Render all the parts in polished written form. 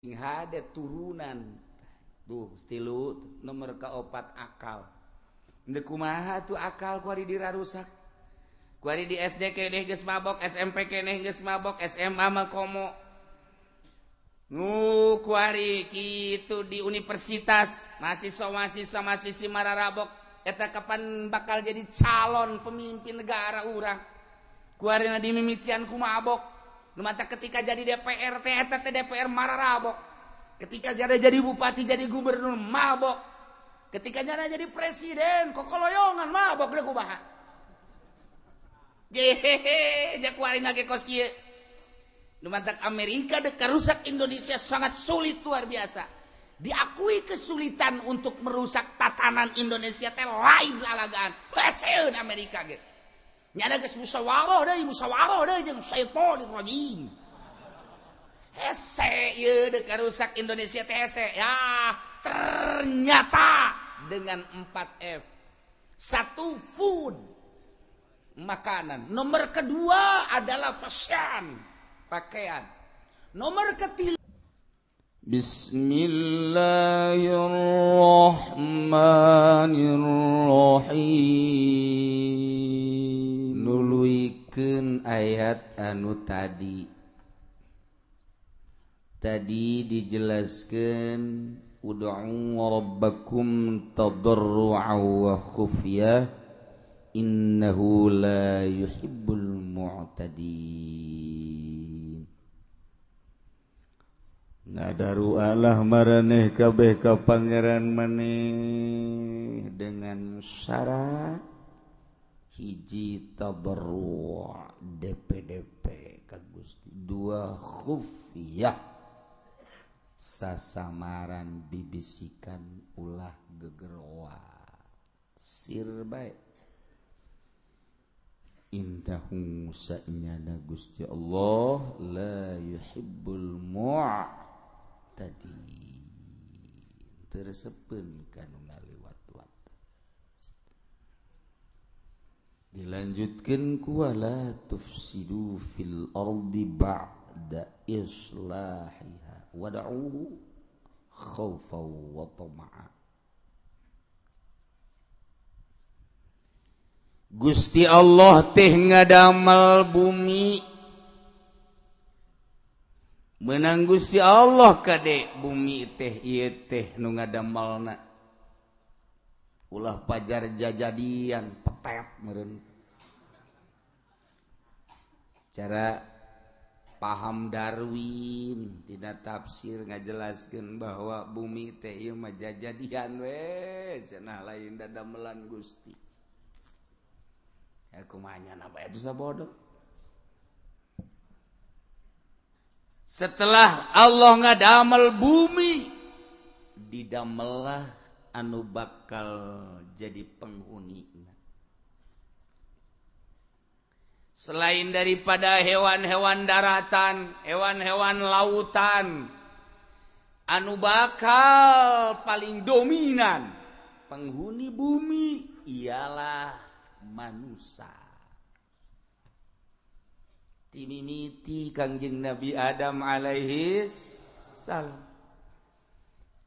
Hade turunan tuh stilu nomor keopat akal. Ndek kumaha tuh akal kuari dirarusak. Kuari di SD keneh geus mabok, SMP keneh geus mabok, SMA mah komo. Nu kuari kitu di universitas mahasiswa-mahasiswa masih mararabok eta kapan bakal jadi calon pemimpin negara urang. Kuari na dimimitian ku mabok. Nu mata ketika jadi DPR teh eta teh DPR mararabok. Ketika jadi bupati jadi gubernur mabok. Ketika jadi presiden kokoloyongan mabok deui kumaha. Jehehe ja kuari na ge kos kieu. Nu matak Amerika dek rusak Indonesia sangat sulit luar biasa. Diakui kesulitan untuk merusak tatanan Indonesia teh lain lalagaan. Haseun Amerika ge. Nyada geus musyawarah deui jeung syaitonir rajim. Hese ieu dek rusak Indonesia teh hese. Ya, ternyata dengan 4F. 1 food, makanan. Nomor kedua adalah fashion, pakaian. Nomor ketiga Bismillahirrahmanirrahim. Nuluikeun ayat anu tadi. Tadi dijelaskan ud'u rabbakum tadarru'an wa khufyah innahu la yuhibbul mu'tadin. Ngadaru Allah maraneh kabeh ka pangeran maneh dengan syarat hiji tadarru' DPDP ka Gusti, dua khufyah sasamaran bibisikan ulah gegeroa sir bae. Innahu sa'nyana Gusti Allah la yuhibbul mu'tadin, tersepeun kanu ngaliwat-wat. Dilanjutkeun ku wala tufsidu fil ardi ba'da islahiha wad'uhu khaufan wa tama'a. Gusti Allah teh ngadamel bumi, menang Gusti Allah kade bumi teh ieu teh nu ngadamelna. Ulah pajar jajadian petet meureun. Cara paham Darwin dina tafsir ngajelaskeun bahwa bumi teh ieu mah jajadian we cenah lain dadamelan Gusti. Kumanya napa itu sabodoh. Setelah Allah ngadamel bumi, didamelah anu bakal jadi penghuni. Selain daripada hewan-hewan daratan, hewan-hewan lautan, anu bakal paling dominan penghuni bumi ialah manusia. Timimiti Kangjeng Nabi Adam alaihi salam.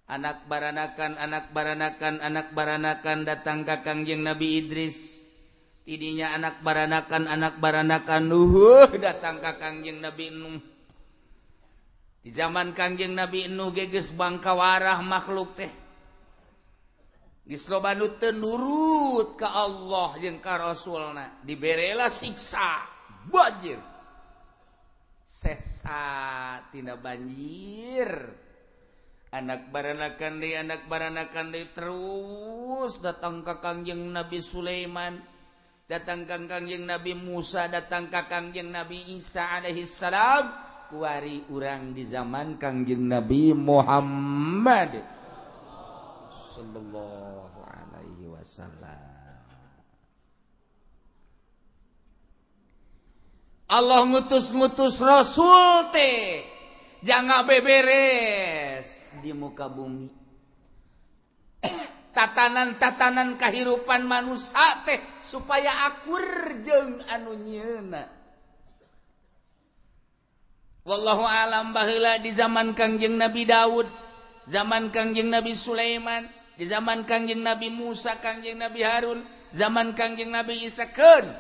Anak baranakan, anak baranakan, anak baranakan datang ka Kangjeng Nabi Idris. Tidinya anak baranakan Nuh datang ka Kangjeng Nabi Nuh. Di zaman Kangjeng Nabi Nuh geus bangkawarah makhluk teh. Geus loba nu teu nurut ka Allah jeung ka Rasulna, diberela siksa banjir. Sesa tina banjir. Anak baranakan deui terus datang ka Kangjeng Nabi Sulaiman, datang ka Kangjeng Nabi Musa, datang ka Kangjeng Nabi Isa alaihi salam. Kuari urang di zaman Kangjeng Nabi Muhammad sallallahu alaihi wasallam. Allah ngutus-ngutus rasul teh jangan beberes di muka bumi. Tatanan-tatanan kehidupan manusia teh supaya akur jeung anu nyieuna. Wallahu alam baheula di zaman Kangjeng Nabi Daud, zaman Kangjeng Nabi Sulaiman, di zaman Kangjeng Nabi Musa, Kangjeng Nabi Harun, zaman Kangjeng Nabi Isa keun.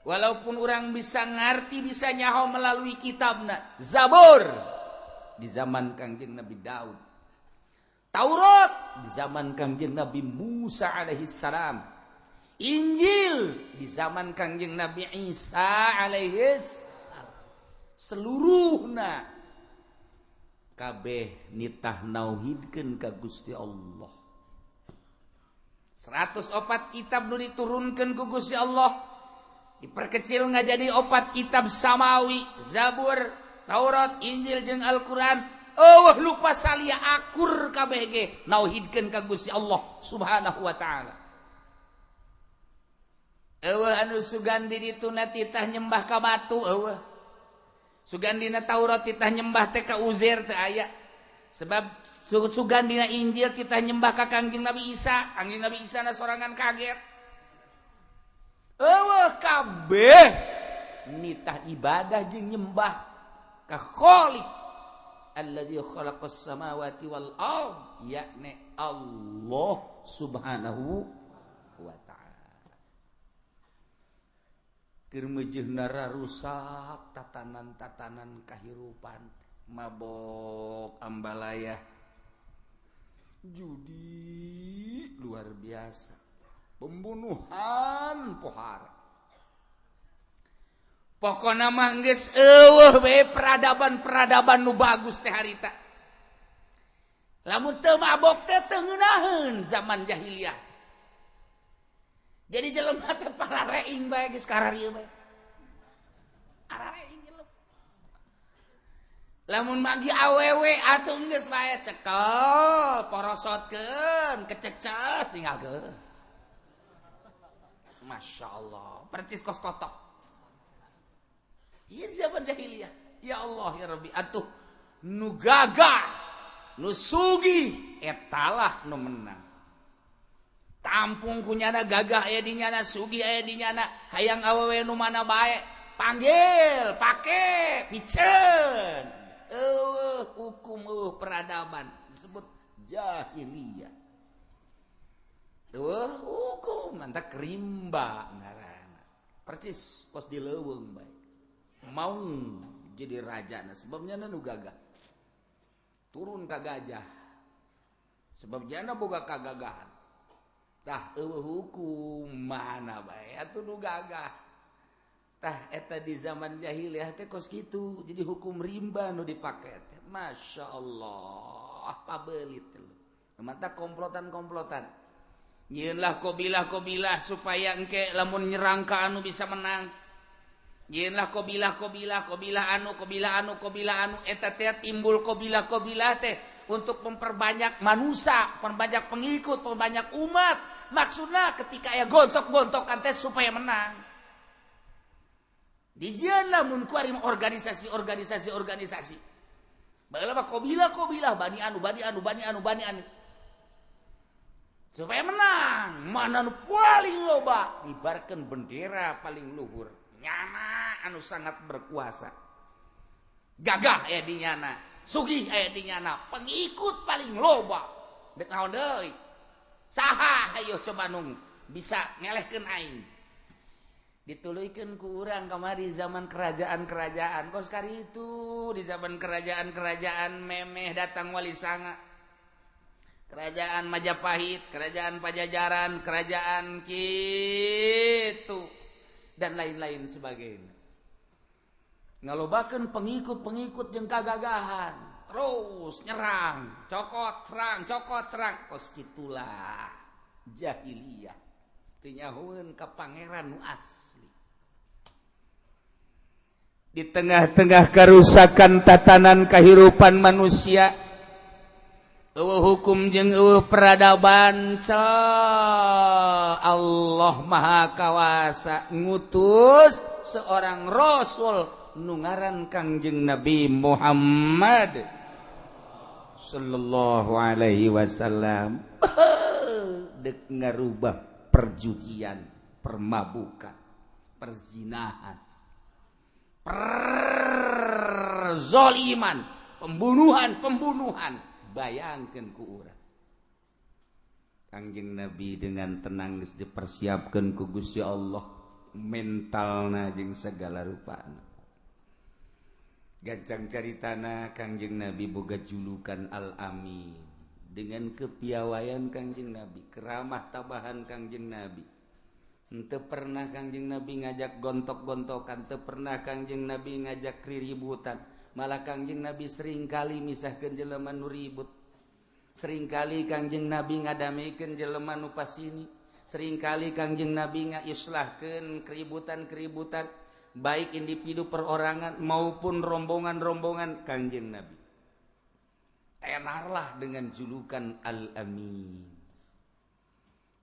Walaupun orang bisa ngerti, bisa nyaho melalui kitabna Zabur di zaman Kangjeng Nabi Daud, Taurat di zaman Kangjeng Nabi Musa alaihi salam, Injil di zaman Kangjeng Nabi Isa alaihi salam. Seluruhna kabeh nitah nauhidkeun ka Gusti Allah. 104 kitab nu diturunkeun ku Gusti Allah diperkecil nggak jadi 4 kitab samawi, Zabur, Taurat, Injil jeung Al-Qur'an. Oh lupa salia akur kabeh ge nauhidkeun ka Gusti Allah Subhanahu wa taala. Eueuh anu sugan di ditu na titah nyembah ka batu eueuh. Sugan dina Taurat titah nyembah teh ka Uzair teh aya. Sebab sugan dina Injil titah nyembah ka Kangjeng Nabi Isa, Kangjeng Nabi Isa na sorangan kaget. Eueuh kabeh nitah ibadah jeung nyembah ka Khaliq alladzi khalaqas samawati wal ard, yakni Allah Subhanahu wa ta'ala. Keur meujeunna rusak tatanan-tatanan kahirupan, mabok, ambalaya, judi luar biasa, pembunuhan pohara. Pokona mah geus eueuh we peradaban-peradaban nu bagus teh harita. Lamun teu mabok teh teu ngeunaheun zaman jahiliyah. Jadi jelema teh parareing bae geus kararieu bae. Arareing jelema. Lamun magi awewe atuh geus bae cekel, porosotkeun, kececes tinggalkeun. Masya Allah, percis kos kotok. Ieu zaman jahiliyah. Ya Allah ya Rabbi, atuh nu gagah, nu sugih etalah nu menang. Tampung kunyana gagah aya di nyana, sugih aya di nyana, hayang awewe nu mana bae, panggil, pake, piceun. Eueuh hukum eueuh peradaban disebut jahiliyah. Eueuh hukum mantap rimba ngaranna. Percis kos di leuweung bae. Mau jadi raja na sebabnya nu gagah. Turun ka gajah. Sebab jana boga kagagahan. Tah eueuh hukum mana bae atuh nu gagah. Tah eta di zaman jahiliyah teh kos kitu. Jadi hukum rimba nu dipake teh. Masya Allah, pabelit lu. Mata komplotan-komplotan. Nyieunlah kobilah-kobilah supaya engke lamun nyerang ka anu bisa menang. Nyieunlah kobilah-kobilah, kobilah anu, kobilah anu, kobilah anu eta teh timbul kobilah-kobilah teh untuk memperbanyak manusia, perbanyak pengikut, perbanyak umat. Maksudnya ketika aya gontok-gontokan teh supaya menang. Dijieunlah mun kuari organisasi, organisasi, organisasi. Baheula mah kobilah-kobilah bani anu, bani anu, bani anu, bani anu. Supaya menang, mana nu paling loba ngibarkeun bendera paling luhur. Nyana anu sangat berkuasa. Gagah aya di nyana, sugih aya di nyana, pengikut paling loba. Dek naon deui? Saha hayo coba nung bisa ngelehkeun aing. Dituluykeun ku urang kamari zaman kerajaan-kerajaan. Kos kari itu di zaman kerajaan-kerajaan memeh datang wali sanga. Kerajaan Majapahit, kerajaan Pajajaran, kerajaan kitu dan lain-lain sebagainya. Ngalobakeun pengikut-pengikut jeung kagagahan, terus nyerang, cokot serang, cokot serang. Kos kitulah jahiliyah. Teu nyahoeun ka pangeran nu asli. Di tengah-tengah kerusakan tatanan kehidupan manusia, eueuh hukum jeung eueuh peradaban, Allah Maha Kawasa ngutus seorang rasul nu ngaran Kangjeng Nabi Muhammad sallallahu alaihi wasallam. Dek ngarubah perjudian, permabukan, perzinahan, Kerzoliman, pembunuhan-pembunuhan. Bayangkan ku urang. Kangjeng Nabi dengan tenang geus dipersiapkeun ku Gusti Allah mentalna jeung segala rupana. Gancang caritana, Kangjeng Nabi boga julukan Al-Amin. Dengan kepiawaian Kangjeng Nabi, keramah tabahan Kangjeng Nabi. Henteu pernah Kangjeng Nabi ngajak gontok-gontokan, teu pernah Kangjeng Nabi ngajak riributan. Malah Kangjeng Nabi seringkali misahkeun jelema nu ribut. Seringkali Kangjeng Nabi ngadamekeun jelema nu pasini. Seringkali Kangjeng Nabi ngaislahkeun keributan-keributan, baik individu perorangan maupun rombongan-rombongan. Kangjeng Nabi tenarlah dengan julukan Al-Amin.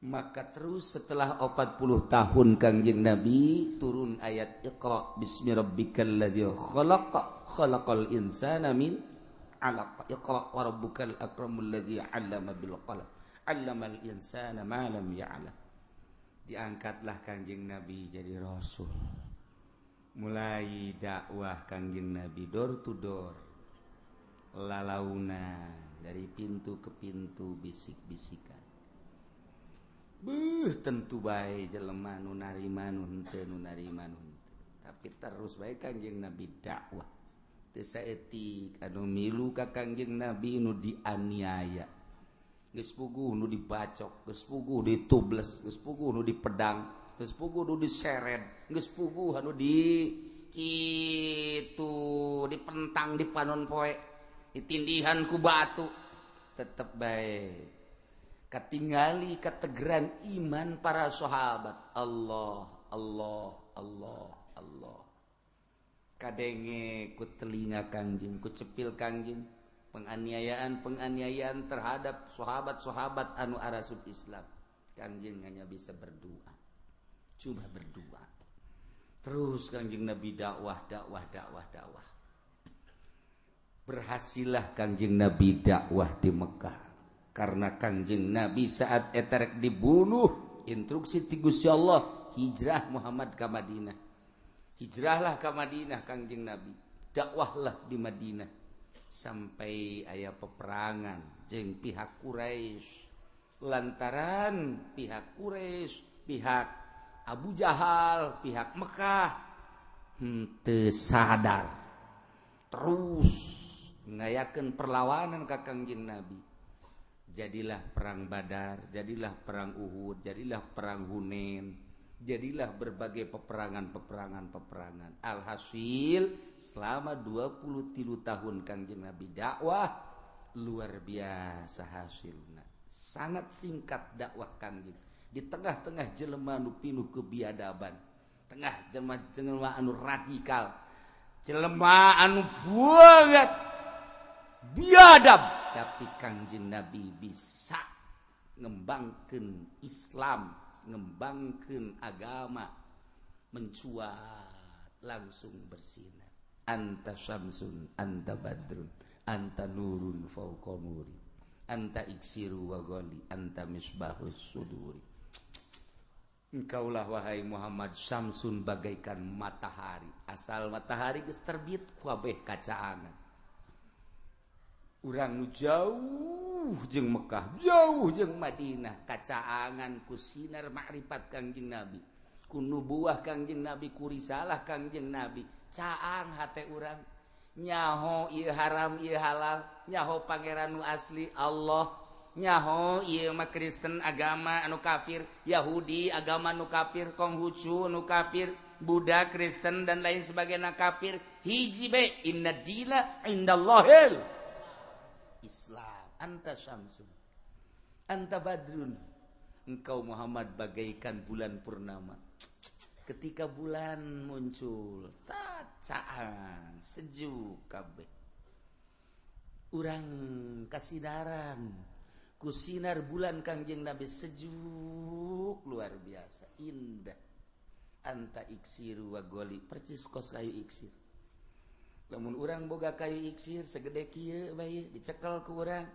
Maka terus setelah 40 tahun Kangjeng Nabi turun ayat Iqra bismi rabbikal ladzi khalaq, khalaqal insana min 'alaq, Iqra wa rabbukal akramul ladzi 'allama bil qalam, 'allamal insana ma lam ya'lam. Diangkatlah Kangjeng Nabi jadi rasul. Mulai dakwah Kangjeng Nabi door to door, lalauna dari pintu ke pintu, bisik-bisikan. Beuh, tentu bae jelema nu narima nu henteu, nu narima nu henteu. Tapi terus bae Kangjeng Nabi dakwah. Teu saeutik anu milu ka Kangjeng Nabi nu dianiaya. Geus puguh nu dibacok, geus puguh ditubles, geus puguh nu dipedang, geus puguh nu diseret, geus puguh anu di kitu dipentang di panon poe, ditindihan ku batu. Tetep bae katingali kategeran iman para sahabat. Allah, Allah, Allah, Allah. Kadenge ku telinga Kangjeng, ku cepil Kangjeng penganiayaan-penganiayaan terhadap sahabat-sahabat anu arasup Islam. Kangjeng hanya bisa berdoa. Cuma berdoa. Terus Kangjeng Nabi dakwah, dakwah, dakwah, dakwah. Berhasillah Kangjeng Nabi dakwah di Mekah. Karena Kangjeng Nabi saat eterek dibunuh, instruksi ti Gusti Allah, hijrah Muhammad ke Madinah. Hijrahlah ke Madinah Kangjeng Nabi. Dakwahlah di Madinah sampai aya peperangan jeung pihak Quraisy. Lantaran pihak Quraisy, pihak Abu Jahal, pihak Mekah henteu sadar. Terus ngayakeun perlawanan ka Kangjeng Nabi. Jadilah perang Badar, jadilah perang Uhud, jadilah perang Hunain, jadilah berbagai peperangan-peperangan-peperangan. Alhasil selama 23 tahun Kangjeng Nabi dakwah, luar biasa hasilna. Sangat singkat dakwah Kangjeng. Di tengah-tengah jelema nu pinuh kebiadaban, tengah jelema anu radikal, jelema anu banget biadab, tapi Kangjeng Nabi bisa ngembangkeun Islam, ngembangkeun agama, mencuat langsung bersinar. Anta syamsun, anta badrun, anta nurun fauqa nuri, anta iksiru wa ghali, anta misbahus suduri. Engkaulah wahai Muhammad syamsun bagaikan matahari. Asal matahari geus terbit kabeh kacaangan. Urang nu jauh jeung Mekah, jauh jeung Madinah, kacaangan ku sinar makrifat Kangjeng Nabi, ku nubuah Kangjeng Nabi, ku risalah Kangjeng Nabi. Caang hate urang, nyaho ieu haram ieu halal, nyaho pangeran nu asli Allah, nyaho ieu mah Kristen agama anu kafir, Yahudi agama nu kafir, Konghucu nu kafir, Buddha, Kristen dan lain sebagainya kafir. Hiji be inna dina indallahil Islam. Anta syamsun, anta badrun. Engkau Muhammad bagaikan bulan purnama. Ketika bulan muncul, cacaan sejuk kabeh. Urang kasinaran ku sinar bulan Kangjeng Nabi, sejuk luar biasa, indah. Anta iksiru wa goli, percis kos kayu iksir. Lamun urang boga kayu iksir segede kieu bae dicekel ku urang,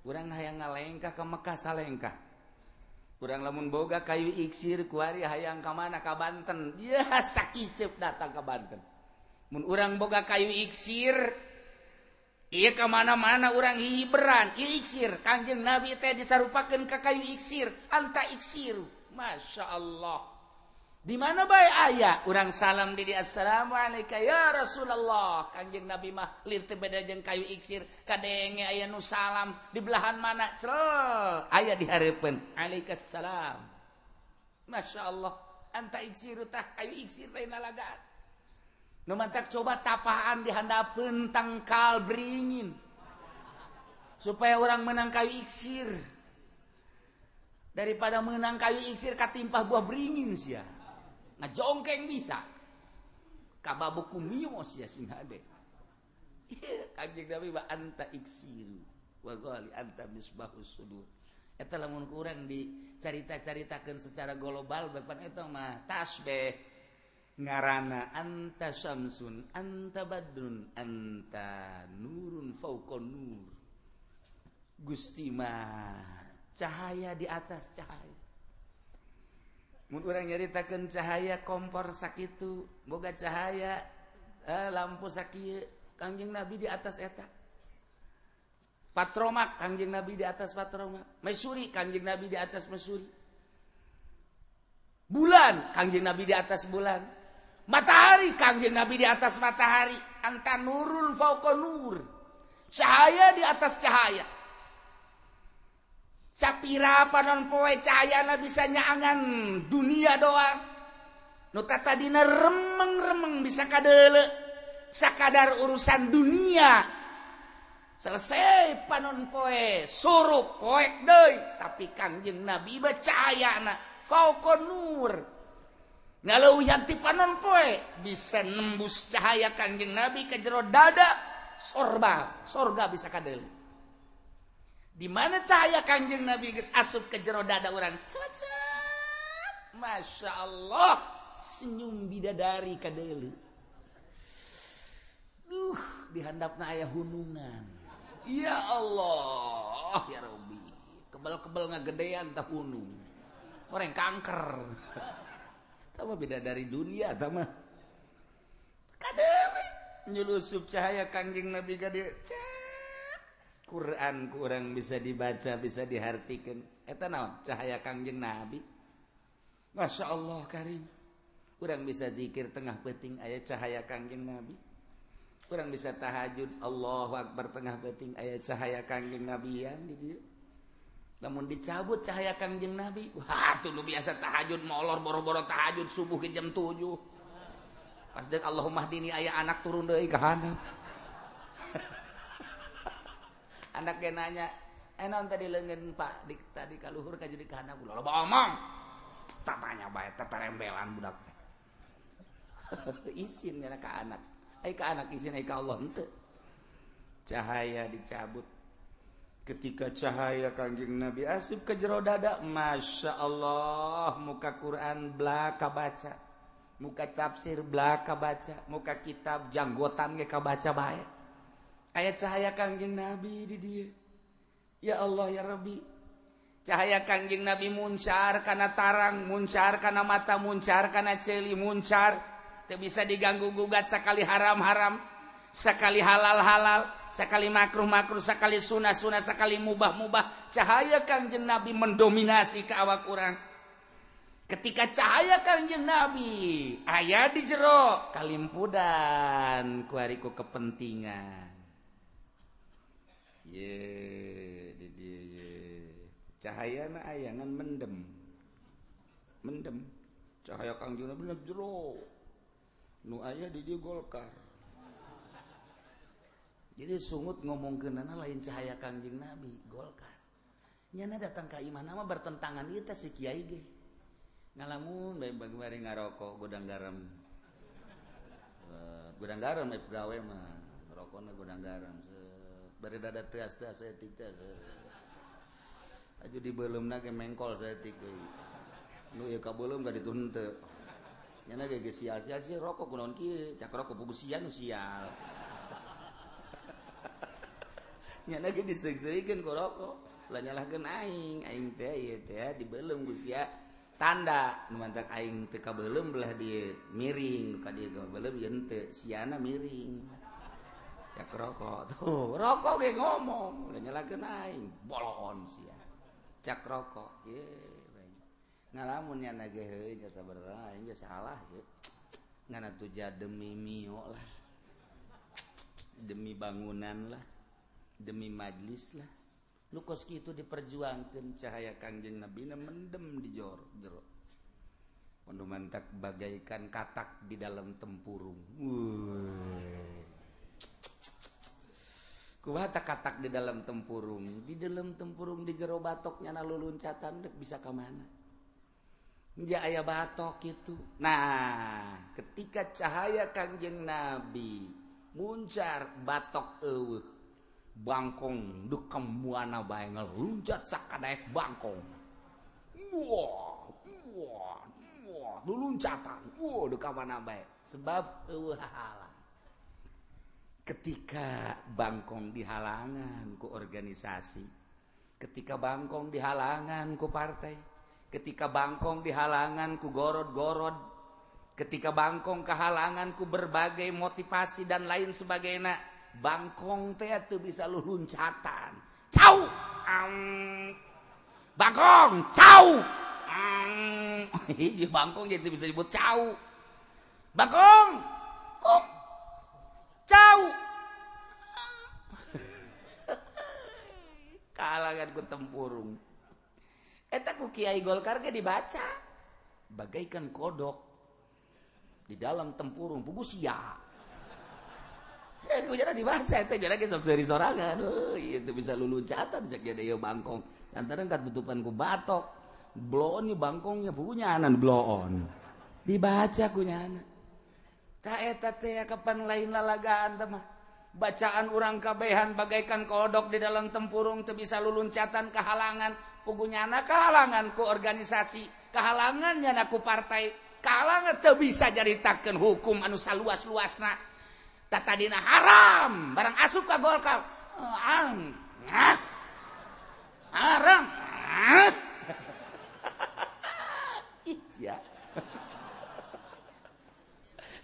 urang hayang ngalengkah ka Mekah salengkah. Urang lamun boga kayu iksir kuari hayang ka mana, ka Banten, dia sakiceup datang ka Banten. Mun urang boga kayu iksir, ieu ka mana-mana urang hiberan, ieu iksir. Kangjeng Nabi teh disarupakeun ka kayu iksir, anta iksir. Masya Allah. Di mana bae aya urang salam di assalamualaikum ya Rasulullah. Kangjeng Nabi mah lir teu beda jeung kayu iksir, kadenge aya nu salam di belahan mana, cel aya di hareupeun. Alaikassalam. Masya Allah, anta iksiru tah kayu iksir lain lalagaan. Nu mantak coba tapaan di handapeun tangkal beringin supaya orang menang kayu iksir. Daripada menang kayu iksir katimpah buah beringin sia. Ngajongkeng bisa. Kababuk kumios ya sing hade. Kanjeng Nabi wa anta iksiru wa ghali anta misbahus sudur. Eta lamun kurang dicarita-caritakeun secara global bapan eta mah tasbih ngarana anta syamsun anta badrun anta nurun fauqa nur. Gusti mah cahaya di atas cahaya. Mun urang nyaritakeun cahaya kompor sakitu, boga cahaya lampu sakieu, Kangjeng Nabi di atas eta. Patromak Kangjeng Nabi di atas patromak, mesuri Kangjeng Nabi di atas mesuri. Bulan Kangjeng Nabi di atas bulan. Matahari Kangjeng Nabi di atas matahari. Anta nurun fauqa nur. Cahaya di atas cahaya. Sapira panon poe cahayana bisa nyaangan dunia doang. Nu tadina remeng-remeng bisa kadeule. Sakadar urusan dunia. Selesai panon poe, surup poek deui, tapi Kangjeng Nabi mah cahayana fauqa nur. Ngaleuwihan ti panon poe bisa nembus cahaya Kangjeng Nabi ke jero dada sorba, sorga bisa kadeule. Di mana cahaya Kangjeng Nabi geus asup ke jero dada urang? Cecep. Masya Allah, senyum bidadari kadeule. Duh, di handapna aya hunungan. Ya Allah, ya Rabbi. Kebel-kebel ngagedean tah hunung. Orang kanker. Tama bidadari dunia tama. Kadeule nyulusup cahaya Kangjeng Nabi ka dieu. Quran kurang bisa dibaca, bisa dihartikan. Eta naon? Cahaya Kangjeng Nabi. Masya Allah karim. Kurang bisa zikir tengah peuting aya cahaya Kangjeng Nabi. Kurang bisa tahajud Allahu Akbar tengah peuting aya cahaya Kangjeng Nabian di dieu. Lamun dicabut cahaya Kangjeng Nabi, wah tuh lu biasa tahajud molor boro-boro tahajud subuh ke jam 7. Pas deuk Allahumma hdini aya anak turun deui ka handap. Anaknya nanya, naon tadi leungeun Pak di tadi kaluhur ka jadi ka handap ulah loba omong. Tatanya bae teterembelan budak teh. Isin nya ka anak. Ai ka anak isin ai ka Allah henteu. Cahaya dicabut. Ketika cahaya Kangjeng Nabi asup ke jero dada, Masya Allah, muka Quran belaka baca, muka tafsir belaka baca, muka kitab janggotan ge kabaca bae. Aya cahaya Kangjeng Nabi di dieu. Ya Allah ya Rabbi. Cahaya Kangjeng Nabi muncar kana tarang, muncar kana mata, muncar kana ceuli, muncar. Teu bisa diganggu gugat sakali haram-haram, sakali halal-halal, sakali makruh-makruh, sakali sunah-sunah, sakali mubah-mubah. Cahaya Kangjeng Nabi mendominasi ke awak urang. Ketika cahaya Kangjeng Nabi aya di jero kalimpudan ku ari ku kepentingan. Ye, di dieu ye. Cahayana aya ngan mendem. Mendem. Cahaya Kangjeng Nabi jero. Nu aya di dieu Golkar. Jadi sungut ngomongkeunana lain cahaya Kangjeng Nabi, Golkar. Nyana datang ka imah mah bertentangan ieu teh si kiai ge. Ngalamun bae bari ngarokok gudang garam. Gudang garam we gawe mah, rokona gudang garam. Bari dada teas-teas saeutik teh. Aju dibeuleumna ge mengkol saeutik deui. Nu ieu kabeuleum ka ditu henteu. Nyana ge geus sial-sial sih rokok kunaon kieu, cak rokok pugu sia nu sial. Nyana ge diseung-seurikeun ku rokok, ulah nyalahkeun aing, aing teh ieu teh dibeuleum ku sia. Tanda nu mantak aing teu kabeuleum belah dieu miring, nu ka dieu kabeuleum ieu henteu, siana miring. Cak rokok tuh, rokok ge ngomong, udah nyalakeun aing, boloon sia. Cak rokok, ye ngalamun nya ge heuh jasa sabarang aing ge salah ye. Ngan atuh demi mio lah. Demi bangunan lah, demi majlis lah. Nu kos kitu diperjuangkeun cahaya Kangjeng Nabi na mendem di jero. Pandu mantak bagaikan katak di dalam tempurung. Kumaha katak di dalam tempurung? Di dalam tempurung di jero batoknya na luluncatan dek bisa ka mana? Ja aya batok kitu. Nah, ketika cahaya Kangjeng Nabi muncar batok eueuh, bangkong dek muana bae ngeluncat sakadaek bangkong. Wah, wah, wah, luncatan. Wah, dek mana bae. Sebab eueuh halang. Ketika bangkong dihalangan ku organisasi, ketika bangkong dihalangan ku partai, ketika bangkong dihalangan ku gorod-gorod, ketika bangkong kehalangan ku berbagai motivasi dan lain sebagainya, bangkong teh teu bisa luncatan. Cau. Bangkong, cau. Hiji bangkong jadi bisa disebut cau. Bangkong, kok cau. Kahalangan ku tempurung. Eta ku Kiai Golkar ge dibaca bagaikan kodok di dalam tempurung pugu sia. Ku jara dibaca eta jara ge sok seuri sorangan. Heuh, itu bisa luluncatan cek ge ieu bangkong. Lantaran katutupan ku batok. Bloon ieu bangkongnya pugu nyanan bloon. Dibaca ku nyana. Ta eta teh kapan lain lalagaan teh mah. Bacaan urang kabehan bagaikan kodok di dalam tempurung teu bisa luluncatan kahalangan. Pugu nyana kahalangan ku organisasi, kahalangan nyana ku partai, kahalangan teu bisa jaritakeun hukum anu saluas-luasna. Tatadina haram barang asup ka Golkar. Haram. Sia.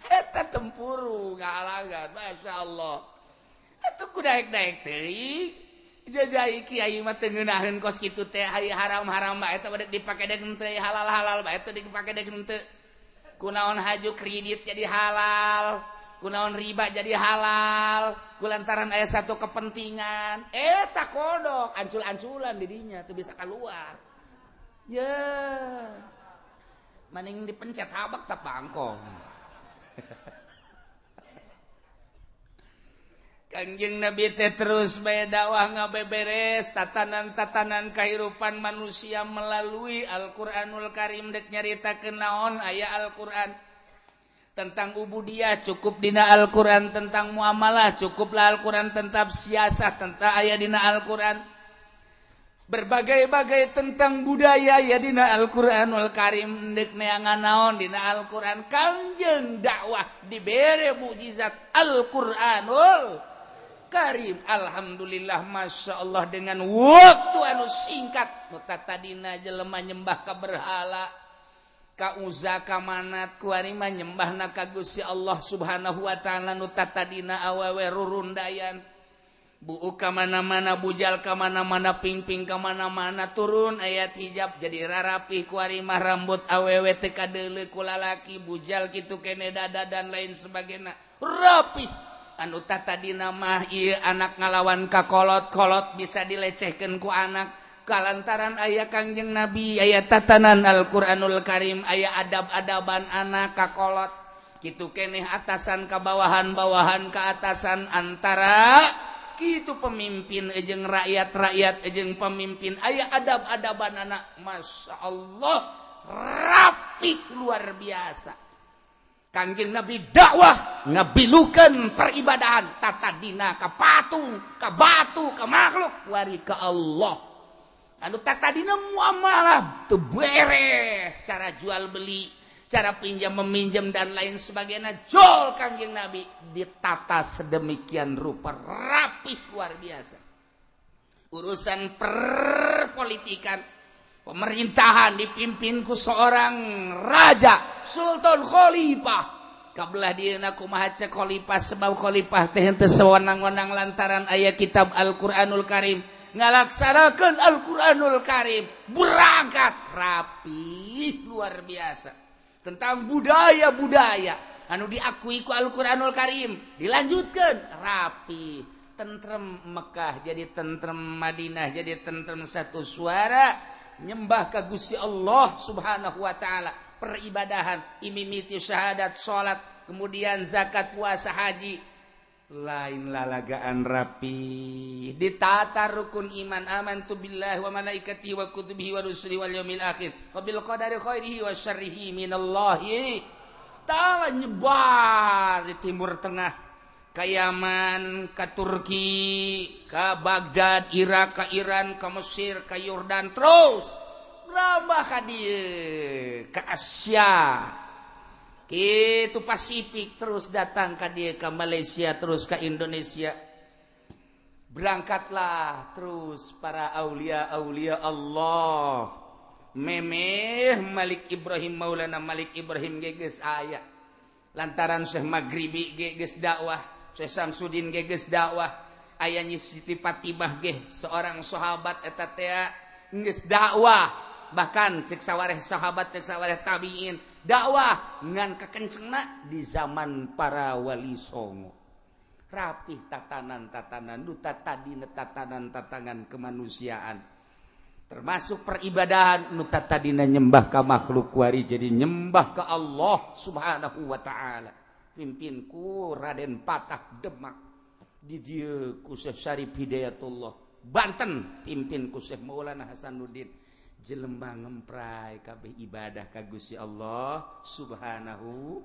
Eta tempurung kahalangan, Masya Allah. Atuh ku daek-daek teuing. Jajai kiai mah teu ngeunaheun kos kitu teh haram-haram bae eta bade dipake deuk henteu, halal-halal bae teu dipake deuk henteu. Kunaon haju kredit jadi halal, kunaon riba jadi halal, kulantaran aya satu kepentingan. Eta kodok ancul-anculan di dinya teu bisa keluar. Ye. Maning dipencet habak tah bangkong. Kangjeng Nabi teh terus bae dakwah ngabeberes tatanan-tatanan kehidupan manusia melalui Al-Qur'anul Karim dek nyaritakeun naon aya Al-Qur'an. Tentang ubudiyah cukup dina Al-Qur'an, tentang muamalah cukuplah Al-Qur'an, tentang siasah tentang aya dina Al-Qur'an. Berbagai-bagai tentang budaya ya dina Al-Qur'anul Karim dek neangan naon dina Al-Qur'an. Kangjeng dakwah dibere mukjizat Al-Qur'anul Karim. Alhamdulillah, Masya Allah, dengan waktu anu singkat nu tadina jelema nyembah ka berhala, ka Uza, ka Manat, ku ari mah nyembahna ka Gusti Allah Subhanahu wa taala. Nu tadina awewe rurundayan, buuk ka mana-mana, bujal ka mana-mana, pingping ka mana-mana, turun ayat hijab jadi rarapih ku ari mah rambut awewe teu kadeuleu ku lalaki, bujal kitu kene dada dan lain sebagainya, rapih. Anu tadina mah ieu anak ngalawan ka kolot-kolot bisa dilecehkeun ku anak, kalantaran aya Kangjeng Nabi, aya tatanan Al-Qur'anul Karim, aya adab-adaban anak ka kolot kitu keneh, atasan ka bawahan, bawahan ka atasan, antara kitu pemimpin jeung rakyat, rakyat jeung pemimpin, aya adab-adaban anak. Masya Allah, rapih luar biasa. Kangjeng Nabi dakwah ngabilukeun peribadahan tatadina ka patung, ka batu, ka makhluk, wari ka Allah. Anu tatadina muamalah teu beres, cara jual beli, cara pinjam meminjam dan lain sebagainya, jol Kangjeng Nabi ditata sedemikian rupa rapih luar biasa. Urusan perpolitikan Pemerintahan dipimpin ku seorang raja, sultan, khalifah. Kabelah dieuna kumaha cek khalifah, sebab khalifah teh henteu sewenang-wenang lantaran aya kitab Al-Qur'anul Karim. Ngalaksanakeun Al-Qur'anul Karim, berangkat rapi luar biasa. Tentang budaya-budaya anu diakui ku Al-Qur'anul Karim, dilanjutkan rapi. Tentrem Mekah jadi tentrem Madinah, jadi tentrem, satu suara nyembah ka Gusti Allah Subhanahu wa taala. Peribadahan imimiti syahadat, salat, kemudian zakat, puasa, haji, lain lalagaan, rapi ditata rukun iman, amantu billahi wa malaikatihi wa kutubihi wa rusulihi wal yaumil akhir wa bil qadari khairihi wa syarrihi minallahi ta'ala. Nyebar di Timur Tengah, ke Yaman, ke Turki, ke Baghdad, Irak, ke Iran, ke Mesir, ke Yordan, terus berambah ka dieu, ke Asia. Gitu Pasifik, terus datang ka dieu, ke Malaysia, terus ke Indonesia. Berangkatlah terus para aulia-aulia Allah. Memeh Malik Ibrahim, Maulana Malik Ibrahim geus aya. Lantaran Syekh Maghribi geus dakwah, Syekh Samsudin geus dakwah, aya Nyi Siti Fatimah ge seorang sahabat eta teh geus dakwah, bahkan cek sawareh sahabat, cek sawareh tabiin dakwah ngan kekencengna di zaman para wali songo. Rapih tatanan-tatanan nu tadina, tatanan-tatanan kemanusiaan, termasuk peribadahan, nu tadina nyembah ka makhluk kuari jadi nyembah ke Allah Subhanahu wa taala. Pimpin ku Raden Patah Demak, di dieu ku Syekh Syarif Hidayatullah Banten, pimpin ku Syekh Maulana Hasanuddin. Jelema ngempray kabeh ibadah ka Gusti Allah Subhanahu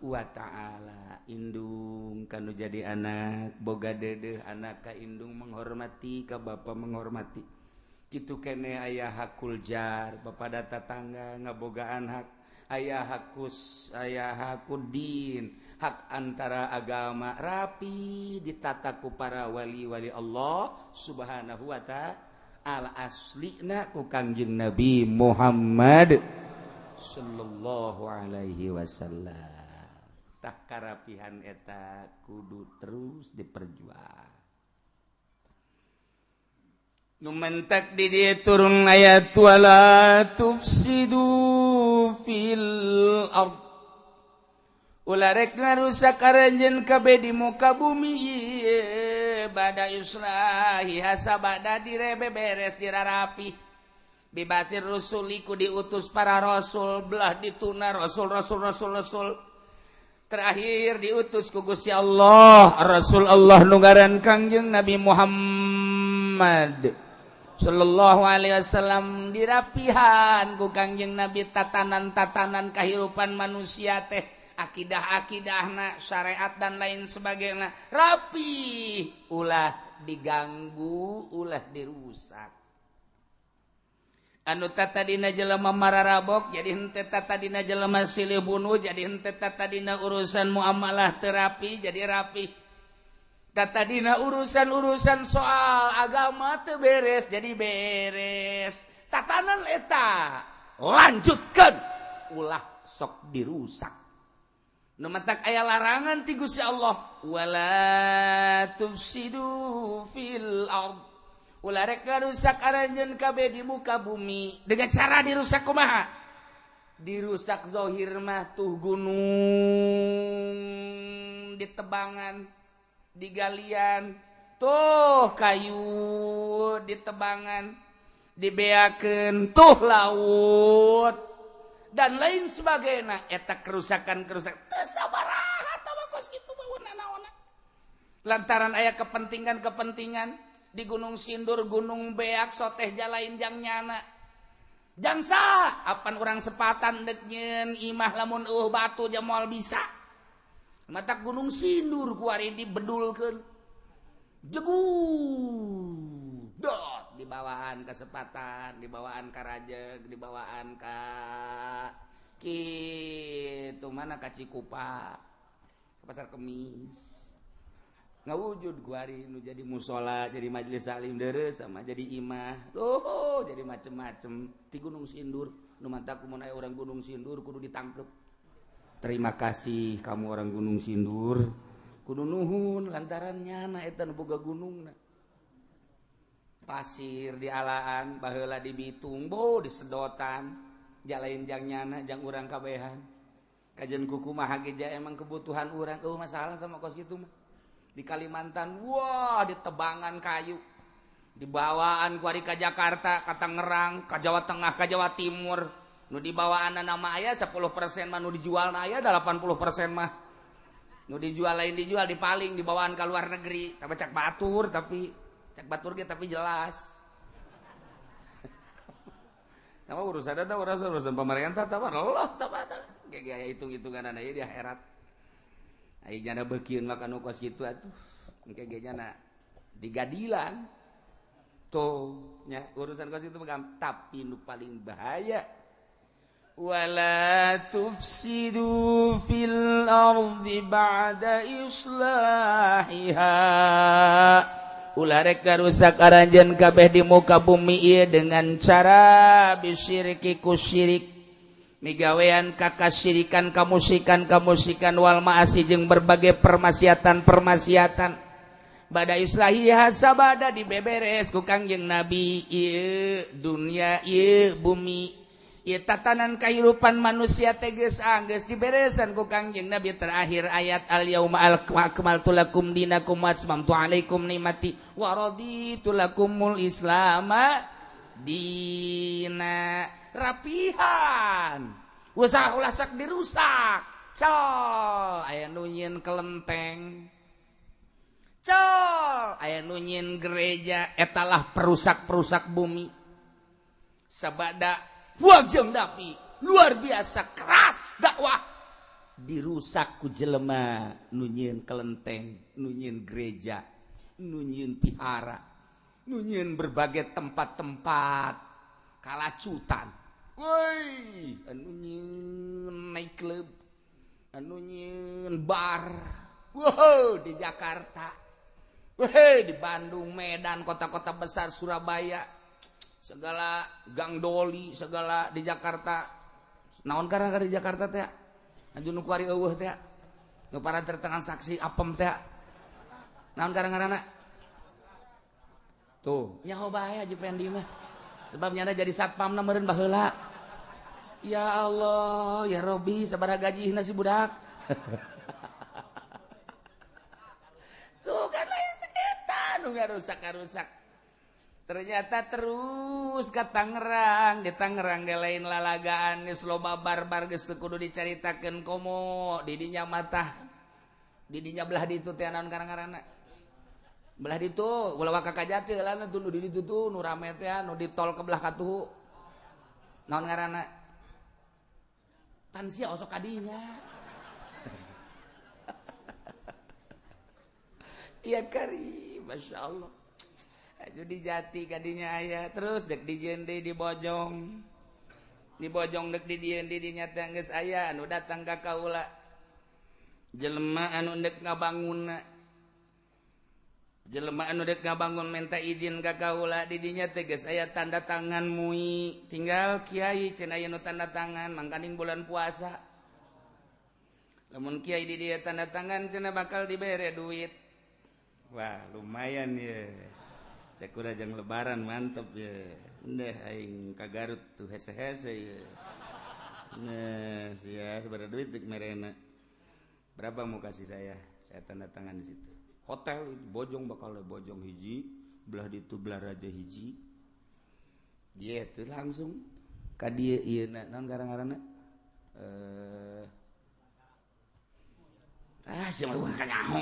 wa ta'ala. Indung kanu jadi anak boga dedeh, anak ka indung menghormati, ka bapa menghormati, kitu kene. Aya hakul jar, bapak tetangga ngabogaan hak, aya hakus, aya hakudin, hak antara agama, rapi ditata ku para wali-wali Allah Subhanahu wa ta'ala, aslina ku Kangjeng Nabi Muhammad sallallahu alaihi wasallam. Tah, karapihan eta kudu terus diperjuang. Nu mentak di dieu turun ayat wala tufsidu fil ard, ulah rek ngarusak aranjeun kabeh di muka bumi ieu, bada islahiha, sabada direbe beres, dirarapi, biba'tsir rusuli, ku diutus para rasul, belah dituna rasul, rasul, rasul, rasul. Terakhir diutus ku Gusti Allah Rasul Allah nu ngaran Kangjeng Nabi Muhammad sallallahu alaihi wasallam. Dirapihan ku Kangjeng Nabi tatanan-tatanan kehidupan manusia teh, akidah-akidahna, syariat dan lain sebagainya, rapi, ulah diganggu, ulah dirusak. Anu tadina jelema mararabok jadi henteu, tadina jelema silih bunuh jadi henteu, tadina urusan muamalah terapi jadi rapi, tadina urusan-urusan soal agama teu beres jadi beres. Tatanan eta lanjutkan, ulah sok dirusak. Nu matak aya larangan ti Gusti Allah, wala tufsidu fil ard, ulah rek ngarusak aranjeun kabeh di muka bumi. Dengan cara dirusak kumaha? Dirusak zohir mah tuh gunung ditebangan, digalian, tuh kayu ditebangan, dibeakeun, tuh laut dan lain sebagainya. Eta kerusakan-kerusakan teu sabaraha tah kos kitu naona, lantaran aya kepentingan-kepentingan di Gunung Sindur, Gunung Beak, soteh jalain jang nyana, jangsa apan urang sepatan dek nyeun imah, lamun batu moal bisa. Matak Gunung Sindur kuari dibedulkeun jegu dot, dibawaan kesempatan, dibawaan ka Rajeg, dibawaan ka kitu mana, ka Cikupa, ke Pasar Kemis. Ngawujud kuari nu jadi musola, jadi majelis taklim deres sama jadi imah. Oh, jadi macem-macem di Gunung Sindur. Nu mantak mun aya orang Gunung Sindur kudu ditangkep. Terima kasih kamu orang Gunung Sindur. Kudu nuhun lantaran nyana eta nu boga gunungna. Pasir di alaan baheula di Bitung, bo disedotan. Jalain jang nyana jang urang kabehan. Kajian kuku mah ge emang kebutuhan urang eueuh masalah sama kos kitu mah. Di Kalimantan, wah ditebangan kayu, dibawaan kuari ke Jakarta, ke Tangerang, ke Jawa Tengah, ke Jawa Timur. Nu dibawaan nama aya 10% mah nu dijual na aya 80% mah. Nu dijual lain dijual dipaling dibawaan ke luar negeri. Tapi cak batur tapi cak batur ge tapi jelas. Nama urusan eta urusan pemerintah tah Allah tah gaya hitung-hitungan aya di akhirat. Aing nyana beukieun mah kanu kos kitu atuh. Engke ge nyana digadilan. Tuh nya urusan kos itu mah tapi nu paling bahaya. Wala tufsidu fil ardi ba'da islahiha. Ulah rek garusak aranjeun kabeh di muka bumi ieu dengan cara bisyirki ku syirik. Migawean kakasyirikan kamusikan kamusikan wal ma'asi jeung berbagai permaksiatan-permaksiatan. Bada islahiha sabada dibeberes ku Kangjeng Nabi ieu dunia ieu bumi ieu tatanan kahirupan manusia teh geus anggeus diberesan ku Kangjeng Nabi terakhir ayat al yauma akmaltu lakum dinakum wa atmamtu alaikum nikmati wa raditu lakumul islama dina. Rapihan usaha ulah sok dirusak col aya nu nyieun kelenteng col aya nu nyieun gereja etalah perusak-perusak bumi sabada wajeng Nabi luar biasa keras dakwah dirusak ku jelema nu nyieun kelenteng nu nyieun gereja nu nyieun pihara nu nyieun berbagai tempat-tempat kalacutan. Woi, anu nyieun night club, anu nyieun bar. Wow, di Jakarta. Woi, di Bandung, Medan, kota-kota besar Surabaya. Segala gang doli, segala di Jakarta. Naon karang di Jakarta teh? Anu nu kuari eueuh teh. Nu para tertransaksi apem teh. Naon karang-karana? Tuh, nyaho bae Haji Pendi mah. Sebab nyana jadi satpamna meureun baheula. Ya Allah, ya Robi, sabaraha gajihna si budak. Tuh kan lain eta nu ngarusak-ngarusak. Ternyata terus ka Tangerang, di Tangerang ge lain lalagaan geus loba barbar geus kudu dicaritakeun komo di dinya matah. Di dinya belah ditu teh naon karang-karana. Belah ditu ulah waka Kajati heula tuh nu di ditu tuh nu rame teh nu di tol ke belah katuhu. Naon ngaranna? Pan sia osok kadinya. Iya kari, Masya Allah. Aju di Jati kadinya aya terus dek di Jende di Bojong. Di Bojong dek di Jende di nyata geus aya anu datang ka kaula. Jelema anu dek ngabangunna. Jelema anu dek ngabangun minta izin ka kaula di dinya teh geus aya tanda tangan mui tinggal kiai cenah aya nu tanda tangan mangkaning bulan puasa. Lamun kiai di dieu tanda tangan cenah bakal dibere duit. Wah, lumayan ye. Cek udah jang lebaran mantep ye. Ndeh aing ka Garut tuh hese-hese ye. Nah, sia sabaraha duit dek merena. Berapa mau kasih saya? Saya tanda tangan di situ. Hotel Bojong bakal Bojong hiji, belah ditu belah raja hiji. Dia tuh langsung ka dieu ieu na naon garang-garangna? Sia mah kanyaho.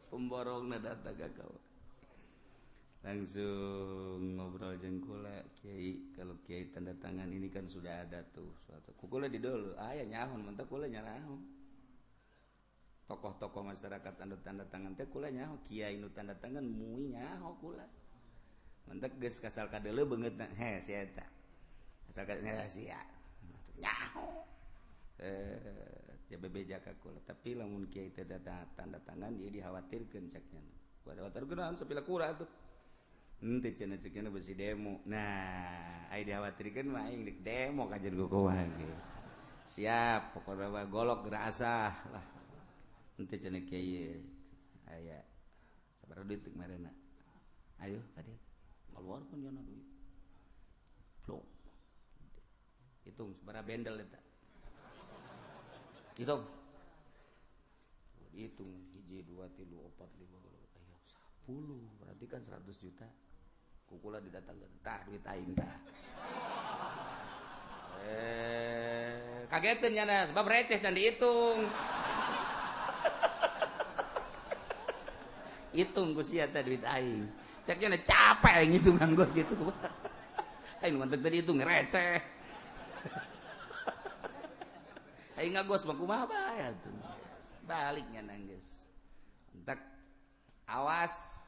Pemborongna datang ka kau. Langsung ngobrol jeung kula kiai, kalau kiai tanda tangan ini kan sudah ada tuh suatu. Kukula di dulu, aya nyahon, mentak kula nyaraho. Tokoh-tokoh masyarakat tanda tangan teh kula nyaho, kiai nu tanda tangan mui nyaho kula. Mentak geus kasal kadeuleu beungeutna, he sia eta. Kasal kadeuleu sia. Nyaho. Ya bebeja ka kula, tapi lamun kiai teu tanda tangan dia dikhawatirkeun ceknya. Khawatirkeun naon sapila kura tuh. Henteu cenah ceknya besi demo. Nah, ai dikhawatirkeun mah aing deuk demo kajen ku kumaha ge. Siap, pokona mah golok geura asah lah. Henteu cenah kiai aya sabaraha duit kemarinna. Ayo ka dieu. Ngaluarkeun nya duit. Plong. Hitung sabaraha bendel eta. Hitung. Hitung 1 2 3 4 5 ayo 10 berarti kan 100 juta. Kukula didatangkeun tah duit aing tah. Kageteun nya sebab receh can dihitung. Hitung ku sia teh duit aing. Cek nya capek aing ngitung anggot gitu. Aing mantep tadi hitung receh. Aing ngagos mah kumaha bae atuh. Baliknya nangis. Entek awas